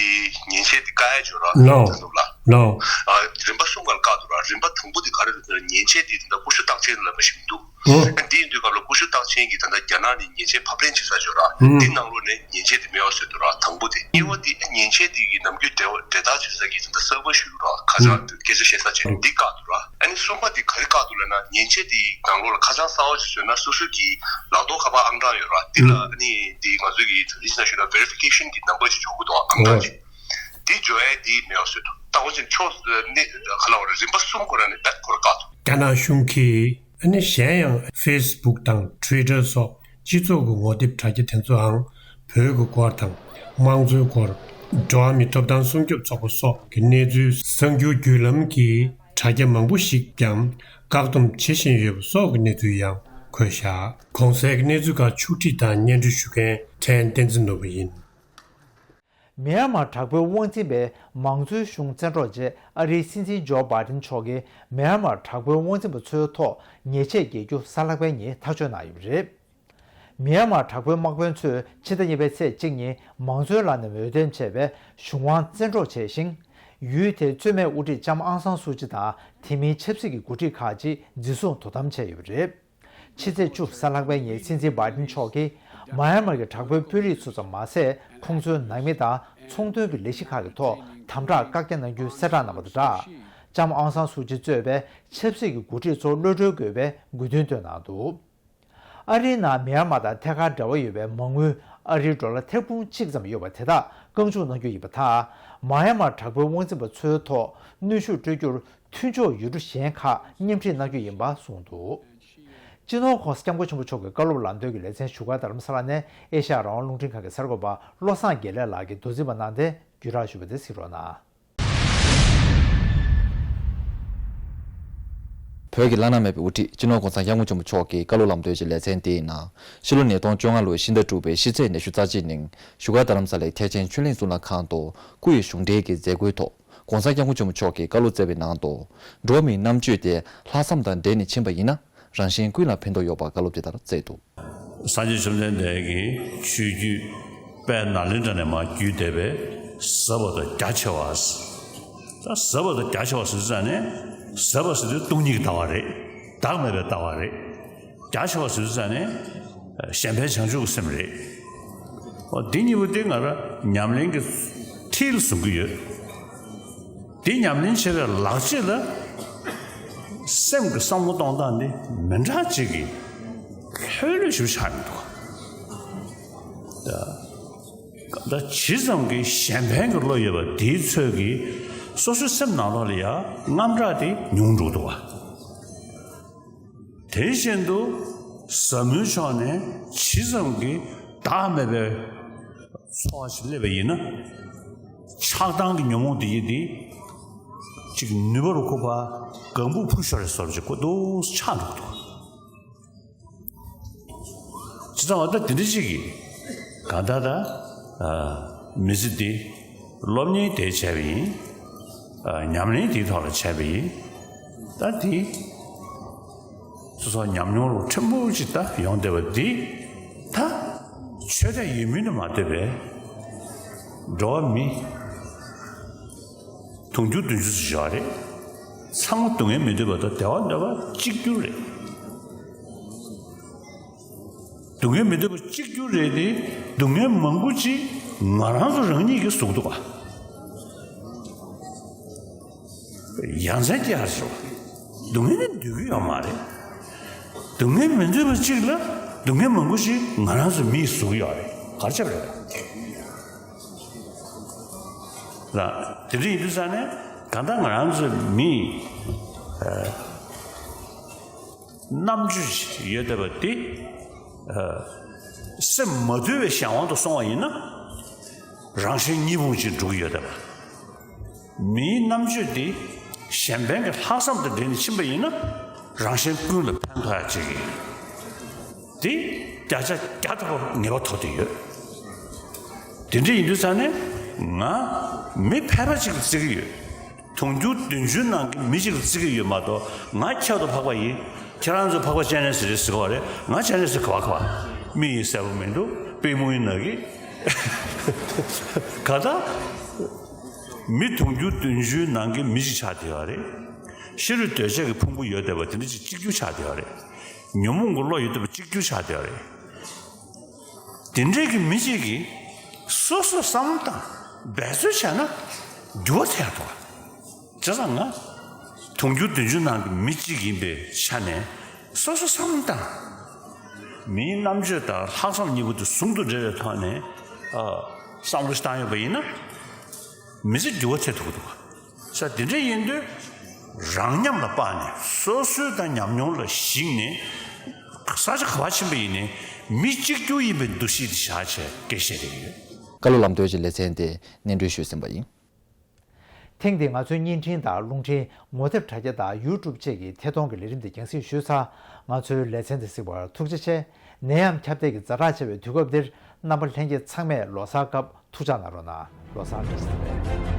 མཉེན་ཆས་དེ་བཀག་ཡ་བྱོས་ར། ལའོ། ལ་འདུག་ལ། ལའོ། ཨ། རིམ་པ་གསུམ་སྒང་ལ་བཀག་འདུག་ར། རིམ་པ་དང་པོ་དེ་ག་རེ་རེད་ཟེར་ན་མཉེན་ཆས་དེ་ད་ལྟ་ཀུ་ཤུ་རྟགས་ཅན་ལ་མ་ཞིག་འདུག་ཨོ། ཨ་འདི་ཡིན་དུས་སྐབས་ལ་ཀུ་ཤུ་རྟགས་ཅན་གྱི་ད་ལྟ་རྒྱ་ནག་ནས་མཉེན་ཆས་ཕབ་ལེན་བྱེད་ས་ཡོད་ར། ཨོ། འདི་ནང་ལོགས་ནས་མཉེན་ཆས་དེ་མེད་པ་བཟོས་འདུག་ར་དང་པོ་དེ། གཉིས་པ་དེ་ཨ་མཉེན་ཆས་དེ་གི་ནམ་རྒྱུན་འབྲེལ་བ་འབྲེལ་ཐག་ཆོད་ས་གི་ད་ལྟ་སར་བར་ཞིག་ཡོད་ར། ཁ་བྱང་དེ་སྐད་ཆ་བཤད་ས་བྱས་འདི་བཀག་འདུག་ར། ཨ་ནི་གསུམ་པ་དེ་ག་རེ་བཀག་འདུག་ལབ་ན་མཉེན་ཆས་དེ་ནང་ལོགས་ལ་ཁ་བྱང་གསར་པ་ཞིག་བཟོས་ན་སོ་སོ་གི་ལག་ཐོག་ཁ་པར་ཨང་གྲངས་ཡོད་ར། འདི་ལ་ཨ་ནི་འདི་ང་ཚོ་གི་ད་ལྟ་ཡིན་ན་ཞུ་ན་verification་གི་number་ཞིག་འཇོག་གི་འདུག་ཨང་གྲངས་ཅིག་འདི་འཇོག་ཡས་འདི་མེད་པ་བཟོས་འདུག་ད་འོ་ཅིག་ཕྱོགས་ནི་ག་ལ་བ་རེད། རིམ་པ་གསུམ་ཁོ་ར་ནས་ད་ཁོ་ར་བཀག་འདུག་རྒྱ་ནག་གཞུང་གིས་ཨ་ནི་གཞན་ཡང་Facebook་དང་Twitter་སོགས་སྤྱི་ཚོགས་ཀྱི་ངོ་དེབ་དྲ་རྒྱ་དེ་ཚོའང་བོད་ཀྱི་སྐོར་དང་དམངས་གཙོའི་སྐོར། འགྲོ་བ་མིའི་ཐོབ་ཐང་སྲུང་སྐྱོབ་ཚོགས་པ་སོགས་ཀྱི་གནས་ཚུལ་གསར་འགྱུར་བརྒྱུད་ལམ་གྱི་དྲ་རྒྱ་མང་པོ་ཞིག་ཀྱང་བཀག་སྡོམ་བྱེད་བཞིན་ཡོད་པ་སོགས་ཀྱི་གནས་ཚུལ་ཡང་འཁོད་བཞག་གོང་གསལ་གྱི་གནས་ཚུལ་ཁག་ཕྱོགས་སྒྲིག་དང་སྙན་སྒྲོན་ཞུ་མཁན་ཕྲན་བསྟན་འཛིན་ནོར་བུ་ཡིན། མི་ཡན་མར་དྲག་པོའི་དབང་འཛིན་པས་མང་གཙོའི་གཞུང་བཙན་འཕྲོག་རྗེས་ཨ་རིའི་སྲིད་འཛིན་ཇོ་བྷའི་ཏིན་མཆོག་གིས་མི་ཡན་མར་དྲག་པོའི་དབང་འཛིན་པ་ཚོའི་ཐོག་ཉེས་ཆད་འགེལ་རྒྱུ་གཟའ་ལྷག་པའི་ཉིན་ཐག་གཅོད་གནང་ཡོད་པ་རེད། མི་ཡན་མར་དྲག་པོའི་དམག་དཔོན་ཚོས་ཕྱི་ཟླ་གཉིས་པའི་ཚེས་གཅིག་ཉིན་མང་གཙོའི་ལམ་ནས་འོས་འདེམས་བྱས་པའི་གཞུང་དབང་བཙན་འཕྲོག་བྱས་ཤིང་། ཡུལ་དེའི་གཙོས་མའི་དབུ་ཁྲིད་ལྕམ་ཨང་སང་སུའུ་ཅི་དང་དེ་མིན་ཆབ་སྲིད་ཀྱི་འགོ་ཁྲིད་ཁག་ཅིག་འཛིན་བཟུང་དོ་དམ་བྱས་ཡོད་པ་རེད། ཕྱི་ཚེས་བཅུ་གཟའ་ལྷག་པའི་ཉིན་སྲིད་འཛིན་བྷའི་ཏིན་མཆོག་གིས་མ་ཡན་མར་གྱི་དྲག་པོའི་དཔོན་རིགས་ཚོ་ཙམ་མ་ཟད་ཁོང་ཚོའི་ནང་མི་དང་ཚོང་དོན་གྱི་ལས་གཞི་ཁག་གི་ཐོག་དམ་དྲག་བཀག་རྒྱ་གནང་རྒྱུའི་གསལ་བསྒྲགས་གནང་བ་དང་སྦྲགས། ལྕམ་ཨང་སང་སུའུ་ཅི་གཙོས་པའི་ཆབ་སྲིད་ཀྱི་འགོ་ཁྲིད་ཚོ་གློད་གྲོལ་དགོས་པའི་དགོས་འདུན་བཏོན་གནང་འདུག་ཨ་རིའི་ནང་མི་ཡན་མར་དང་ཐད་ཀར་འབྲེལ་བ་ཡོད་པའི་མ་དངུལ་ཨ་རིའི་ཌོ་ལར་ཐེར་འབུམ་གཅིག་ཙམ་ཡོད་པ་དེ་དག་རྐང་བཅུག་གནང་རྒྱུ་ཡིན་པ་དང་། མ་ཡན་མར་དྲག་པོའི་དབང་འཛིན་པ་ཚོའི་ཐོག་གནོན་ཤུགས་སྤྲོད་རྒྱུར་མཐུན་ཕྱོགས་ཡུལ་གྲུ་གཞན་ཁག་མཉམ་ཁྲིད་གནང་རྒྱུ་ཡིན་པ་གསུངས་འདུག་སྤྱི་ནོར་༧གོང་ས་༧སྐྱབས་མགོན་ཆེན་པོ་མཆོག་གི་བཀའ་སློབ་ལམ་སྟོན་གྱི་ལེ་ཚན་བཞུགས་སྒར་རྡ་རམ་ས་ལ་ནས་ཨེ་ཤ་ཡ་རང་དབང་རླུང་འཕྲིན་ཁང་གི་གསར་འགོད་པ་བློ་བཟང་དགེ་ལེགས་ལགས་ཀྱིས་མདོ་འཛིན་པ་གནང་སྟེ་བརྒྱུད་བསྒྲགས་ཞུས་པ་དེ་གཟིགས་རོགས་གནང་། བོད་ཀྱི་བླ་ན་མེད་པའི་དབུ་ཁྲིད་སྤྱི་ནོར་༧གོང་ས་༧སྐྱབས་མགོན་ཆེན་པོ་མཆོག་གི་བཀའ་སློབ་ལམ་སྟོན་གྱི་ལེ་ཚན་དེའི་ནང་ཕྱི་ལོ་ཉིས་སྟོང་བཅོ་ལྔ་ལོའི་ཕྱི་ཟླ་དྲུག་པའི་ཕྱི་ཚེས་ཉི་ཤུ་རྩ་གཅིག་ཉིན་བཞུགས་སྒར་རྡ་རམ་ས་ལའི་ཐེག་ཆེན་ཆོས་གླིང་གཙུག་ལག་ཁང་དུ་སྐུ་ཡི་གཞུང་འབྲེལ་གྱི་མཛད་སྒོའི་ཐོག་༧གོང་ས་༧སྐྱབས་མགོན་ཆེན་པོ་མཆོག་གིས་བཀའ་སློབ་སྩལ་བའི་ནང་དུ། འགྲོ་བ་མིའི་རྣམ་དཔྱོད་དེ་ལྷག་བསམ་དང་འབྲེལ་ནས་ཕྱིན་པ་ཡིན་ན། རང་གཞན་ཀུན་ལ་ཕན་ཐོགས་ཡོད་པ་བཀའ་སློབ་དེ་ལྟར་སྩལ་འདུག་སངས་རྒྱས་བཅོམ་ལྡན་འདས་ཀྱི་ཆོས་བརྒྱུད་དཔལ་ནཱ་ལེནྡྲ་ནས་མར་བརྒྱུད་བསྡད་པའི་ཟབ་པ་དང་རྒྱ་ཆེ་བ། ད་ཟབ་པ་དང་རྒྱ་ཆེ་བ་ཟེར་ཙང་ནས། ཟབ་པ་ཟེར་དུས་སྟོང་ཉིད་ཀྱི་ལྟ་བ་རེད། བདག་མེད་པའི་ལྟ་བ་རེད། རྒྱ་ཆེ་བ་ཟེར་དུས་ཙང་ནས་གཞན་ཕན་བྱང་ཆུབ་ཀྱི་སེམས་རེད། འོ་འདི་གཉིས་པོ་དེ་ང་རང་ཉམས་ལེན་གྱི་མཐིལ་བཟུང་གི་ཡོད། འདི་ཉམས་ལེན་བྱེད་པའི་ལག་རྗེས་ལ་སེམས་ཀྱི་བསམ་བློ་གཏོང་སྟངས་འདི་མི་འདྲ་ཅིག་གི་ལྷོད་ལྷོད་ཞིག་ཆགས་མི་འདུག་ད་ཇི་ཙམ་གྱི་གཞན་ཕན་གྱི་བློ་ཡོད་པ་དེའི་ཚོད་ཀྱིས་སོ་སོའི་སེམས་ནང་ལོགས་ལ་ཡང་དངངས་སྐྲག་དེ་ཉུང་འགྲོ་འདུག་བ། དེ་བཞིན་དུ་ཟབ་མོའི་ཕྱོགས་ནས་ཇི་ཙམ་གྱི་བདག་མེད་པའི་འཚོ་བ་ཞིག་སླེབས་པ་ཡིན་ན། ཆགས་སྡང་གི་ཉོན་མོངས་དེ་ཡི་དེ་ཅིག་ནུས་པ་རུ་ཁོ་པ་གང་བུ་འཕུར་ཤོར་རེ་སོར་ཅིག་གོ་ཏོག་ཆགས་འགྲོ་འདུག་ཇི་ཙམ་བ་ད་དེ་འདྲ་ཅིག་གིས་གང་ལྟར་ད་མི་ཚེ་འདི་སློབ་གཉེར་དེ་བྱས་པ་ཡིན། ཉམས་ལེན་དེའི་ཐོག་ལ་བྱས་པ་ཡིན། ད་དེ་སོ་སོ་ཉམས་མྱོང་རུ་ཕྲན་བུ་ཅིག་ད་ཡོང་བསྡད་པ་འདི་ད་ཆོས་དད་ཡོད་མིན་དུ་མ་ལྟོས་པའི་འགྲོ་བ་མི། དུང་ཕྱུར་བདུན་ཅུ་ཙམ་ཡོད་རེད། ཚང་མ་སྡུག་བསྔལ་མི་འདོད་པ་དང་བདེ་བ་འདོད་པ་གཅིག་གྱུར་རེད། སྡུག་བསྔལ་མི་འདོད་པ་གཅིག་གྱུར་རེད་དེ། སྡུག་བསྔལ་མང་པོ་ཅིག་ང་རང་ཚོ་རང་ཉིད་ཀྱིས་བཟོས་འདུག་ག་ཡ་མཚན་སྐྱེ་ཡག་ཞོག་སྡུག་བསྔལ་ནི་འདོད་ཀྱི་ཡོད་མ་རེད། སྡུག་བསྔལ་མི་འདོད་པ་གཅིག་ལ་སྡུག་བསྔལ་མང་པོ་ཞིག་ང་རང་ཚོ་མིས་བཟོས་ཡོད་རེད། ག་རེ་བྱས་པ་རེད། ལ། དེ་འདྲ་ཡིན་དུས་ཙང་ནས་གང་ལྟར་ང་རང་ཚོ་མི་ཨ་རྣམ་དཔྱོད་ཡོད་བསྡད་པ་དེ་ཨ་སེམས་མ་དུལ་བའི་གཞན་དབང་དུ་སོང་བ་ཡིན་ན་རང་གཞན་གཉིས་ཕུང་ཅིག་འགྲོ་གི་ཡོད་བསྡད་པ། མིའི་རྣམ་དཔྱོད་དེ་གཞན་ཕན་གྱི་ལྷག་བསམ་དང་འབྲེལ་ནས་ཕྱིན་པ་ཡིན་ན་རང་གཞན་ཀུན་ལ་ཕན་ཐོགས་ཡག་ཅིག་ཡིན། དེ་བརྒྱ་ཆ་བརྒྱ་ཐམ་པ་ངེས་པ་ཐོབ་བསྡད་ཡོད། དེ་འདྲ་ཡིན་དུས་ཙང་ནས་ང་མི་ཕལ་པ་ཅིག་ལ་བརྩི་གི་ཡོད། དུང་ཕྱུར་བདུན་ཅུའི་ནང་གི་མི་གཅིག་ལ་བརྩི་གི་ཡོད་མ་གཏོགས་ང་ཁྱད་དུ་འཕགས་པ་ཡིན། ཁྱེད་རང་ཚོ་འཕགས་པ་སྤྱན་རས་གཟིགས་རེད་ཟེར་གི་ཡོད་རེད། ང་སྤྱན་རས་གཟིགས་ག་བ་ག་བ། མིག་ཡིན་གསལ་པོ་མི་འདུག་པུས་མོ་ཡིན་ནག་གི། ག་ད། མི་དུང་ཕྱུར་བདུན་ཅུའི་ནང་གི་མི་གཅིག་ཆགས་བསྡད་ཡོད་རེད། ཤེས་རིག་འདོད་ཆགས་ཀྱི་ཕུང་པོ་ཡོད་བསྡད་པ་དེ་འདྲ་ཅིག་གཅིག་གྱུར་ཆགས་བསྡད་ཡོད་རེད། ཉོན་མོངས་ཀྱི་བློ་ཡོད་བསྡད་པ་གཅིག་གྱུར་ཆགས་བསྡད་ཡོད་རེད། དེ་འདྲའི་གི་མི་གཅིག་གིས་སོ་སོ་བསམ་བློ་བཏང་འབད་རྩོལ་བྱས་ན་འགྱུར་བ་ཐེབས་ཐུབ། བྱས་ཙང་ང་དུང་ཕྱུར་བདུན་ཅུ་ནང་གི་མི་གཅིག་ཡིན་པའི་ཆ་ནས་སོ་སོ་བསམ་བློ་བཏང་། མིའི་རྣམ་དཔྱོད་དང་ལྷག་བསམ་གཉིས་པོ་དེ་ཟུང་དུ་འབྲེལ་བའི་ཐོག་ནས་ཨ་བསམ་བློ་ཞིག་བཏང་ཡོད་པ་ཡིན་ན་མི་ཚེ་འགྱུར་བ་ཐེབས་ཐུབ་ཀྱི་འདུག་ས་དེ་འདྲ་ཡིན་དུས་རང་ཉམས་ལ་དཔག་ནས་སོ་སོའི་དང་ཉམས་མྱོང་ལ་གཞིགས་ནས་ས་ཆ་ག་པར་ཕྱིན་པ་ཡིན་ནའི་མི་གཅིག་གྱུར་ཡིན་པའི་འདུ་ཤེས་དེ་བཞག་བྱས་སྐད་བཤད་བསྡད་ཀྱི་ཡོད། བཀའ་སློབ་ལམ་སྟོན་གྱི་ལེ་ཚན་དེ་སྙན་སྒྲོན་ཞུས་ཟིན་པ་ཡིན། ཐེངས་འདིའི་ང་ཚོའི་བརྙན་འཕྲིན་དང་རླུང་འཕྲིན་ངོ་དེབ་དྲ་རྒྱ་དང་ཡུ་ཊུབ་བཅས་ཀྱི་ཐད་གཏོང་གི་ལས་རིམ་དེ་རྒྱང་སྲིང་ཞུས་ཚར། ང་ཚོའི་ལེ་ཚན་དེ་གཟིགས་པར་ཐུགས་རྗེ་ཆེ། ནད་ཡམས་ཁྱབ་གདལ་གྱི་ཛ་དྲག་ཆེ་བའི་དུས་སྐབས་འདིར་རྣམ་པ་ལྷན་རྒྱས་ཚང་མས་ལོ་གསར་སྐབས་ཐུགས་ཅག་གནང་རོགས་གནང་། ལོ་གསར་བཀྲ་ཤིས་བདེ་ལེགས།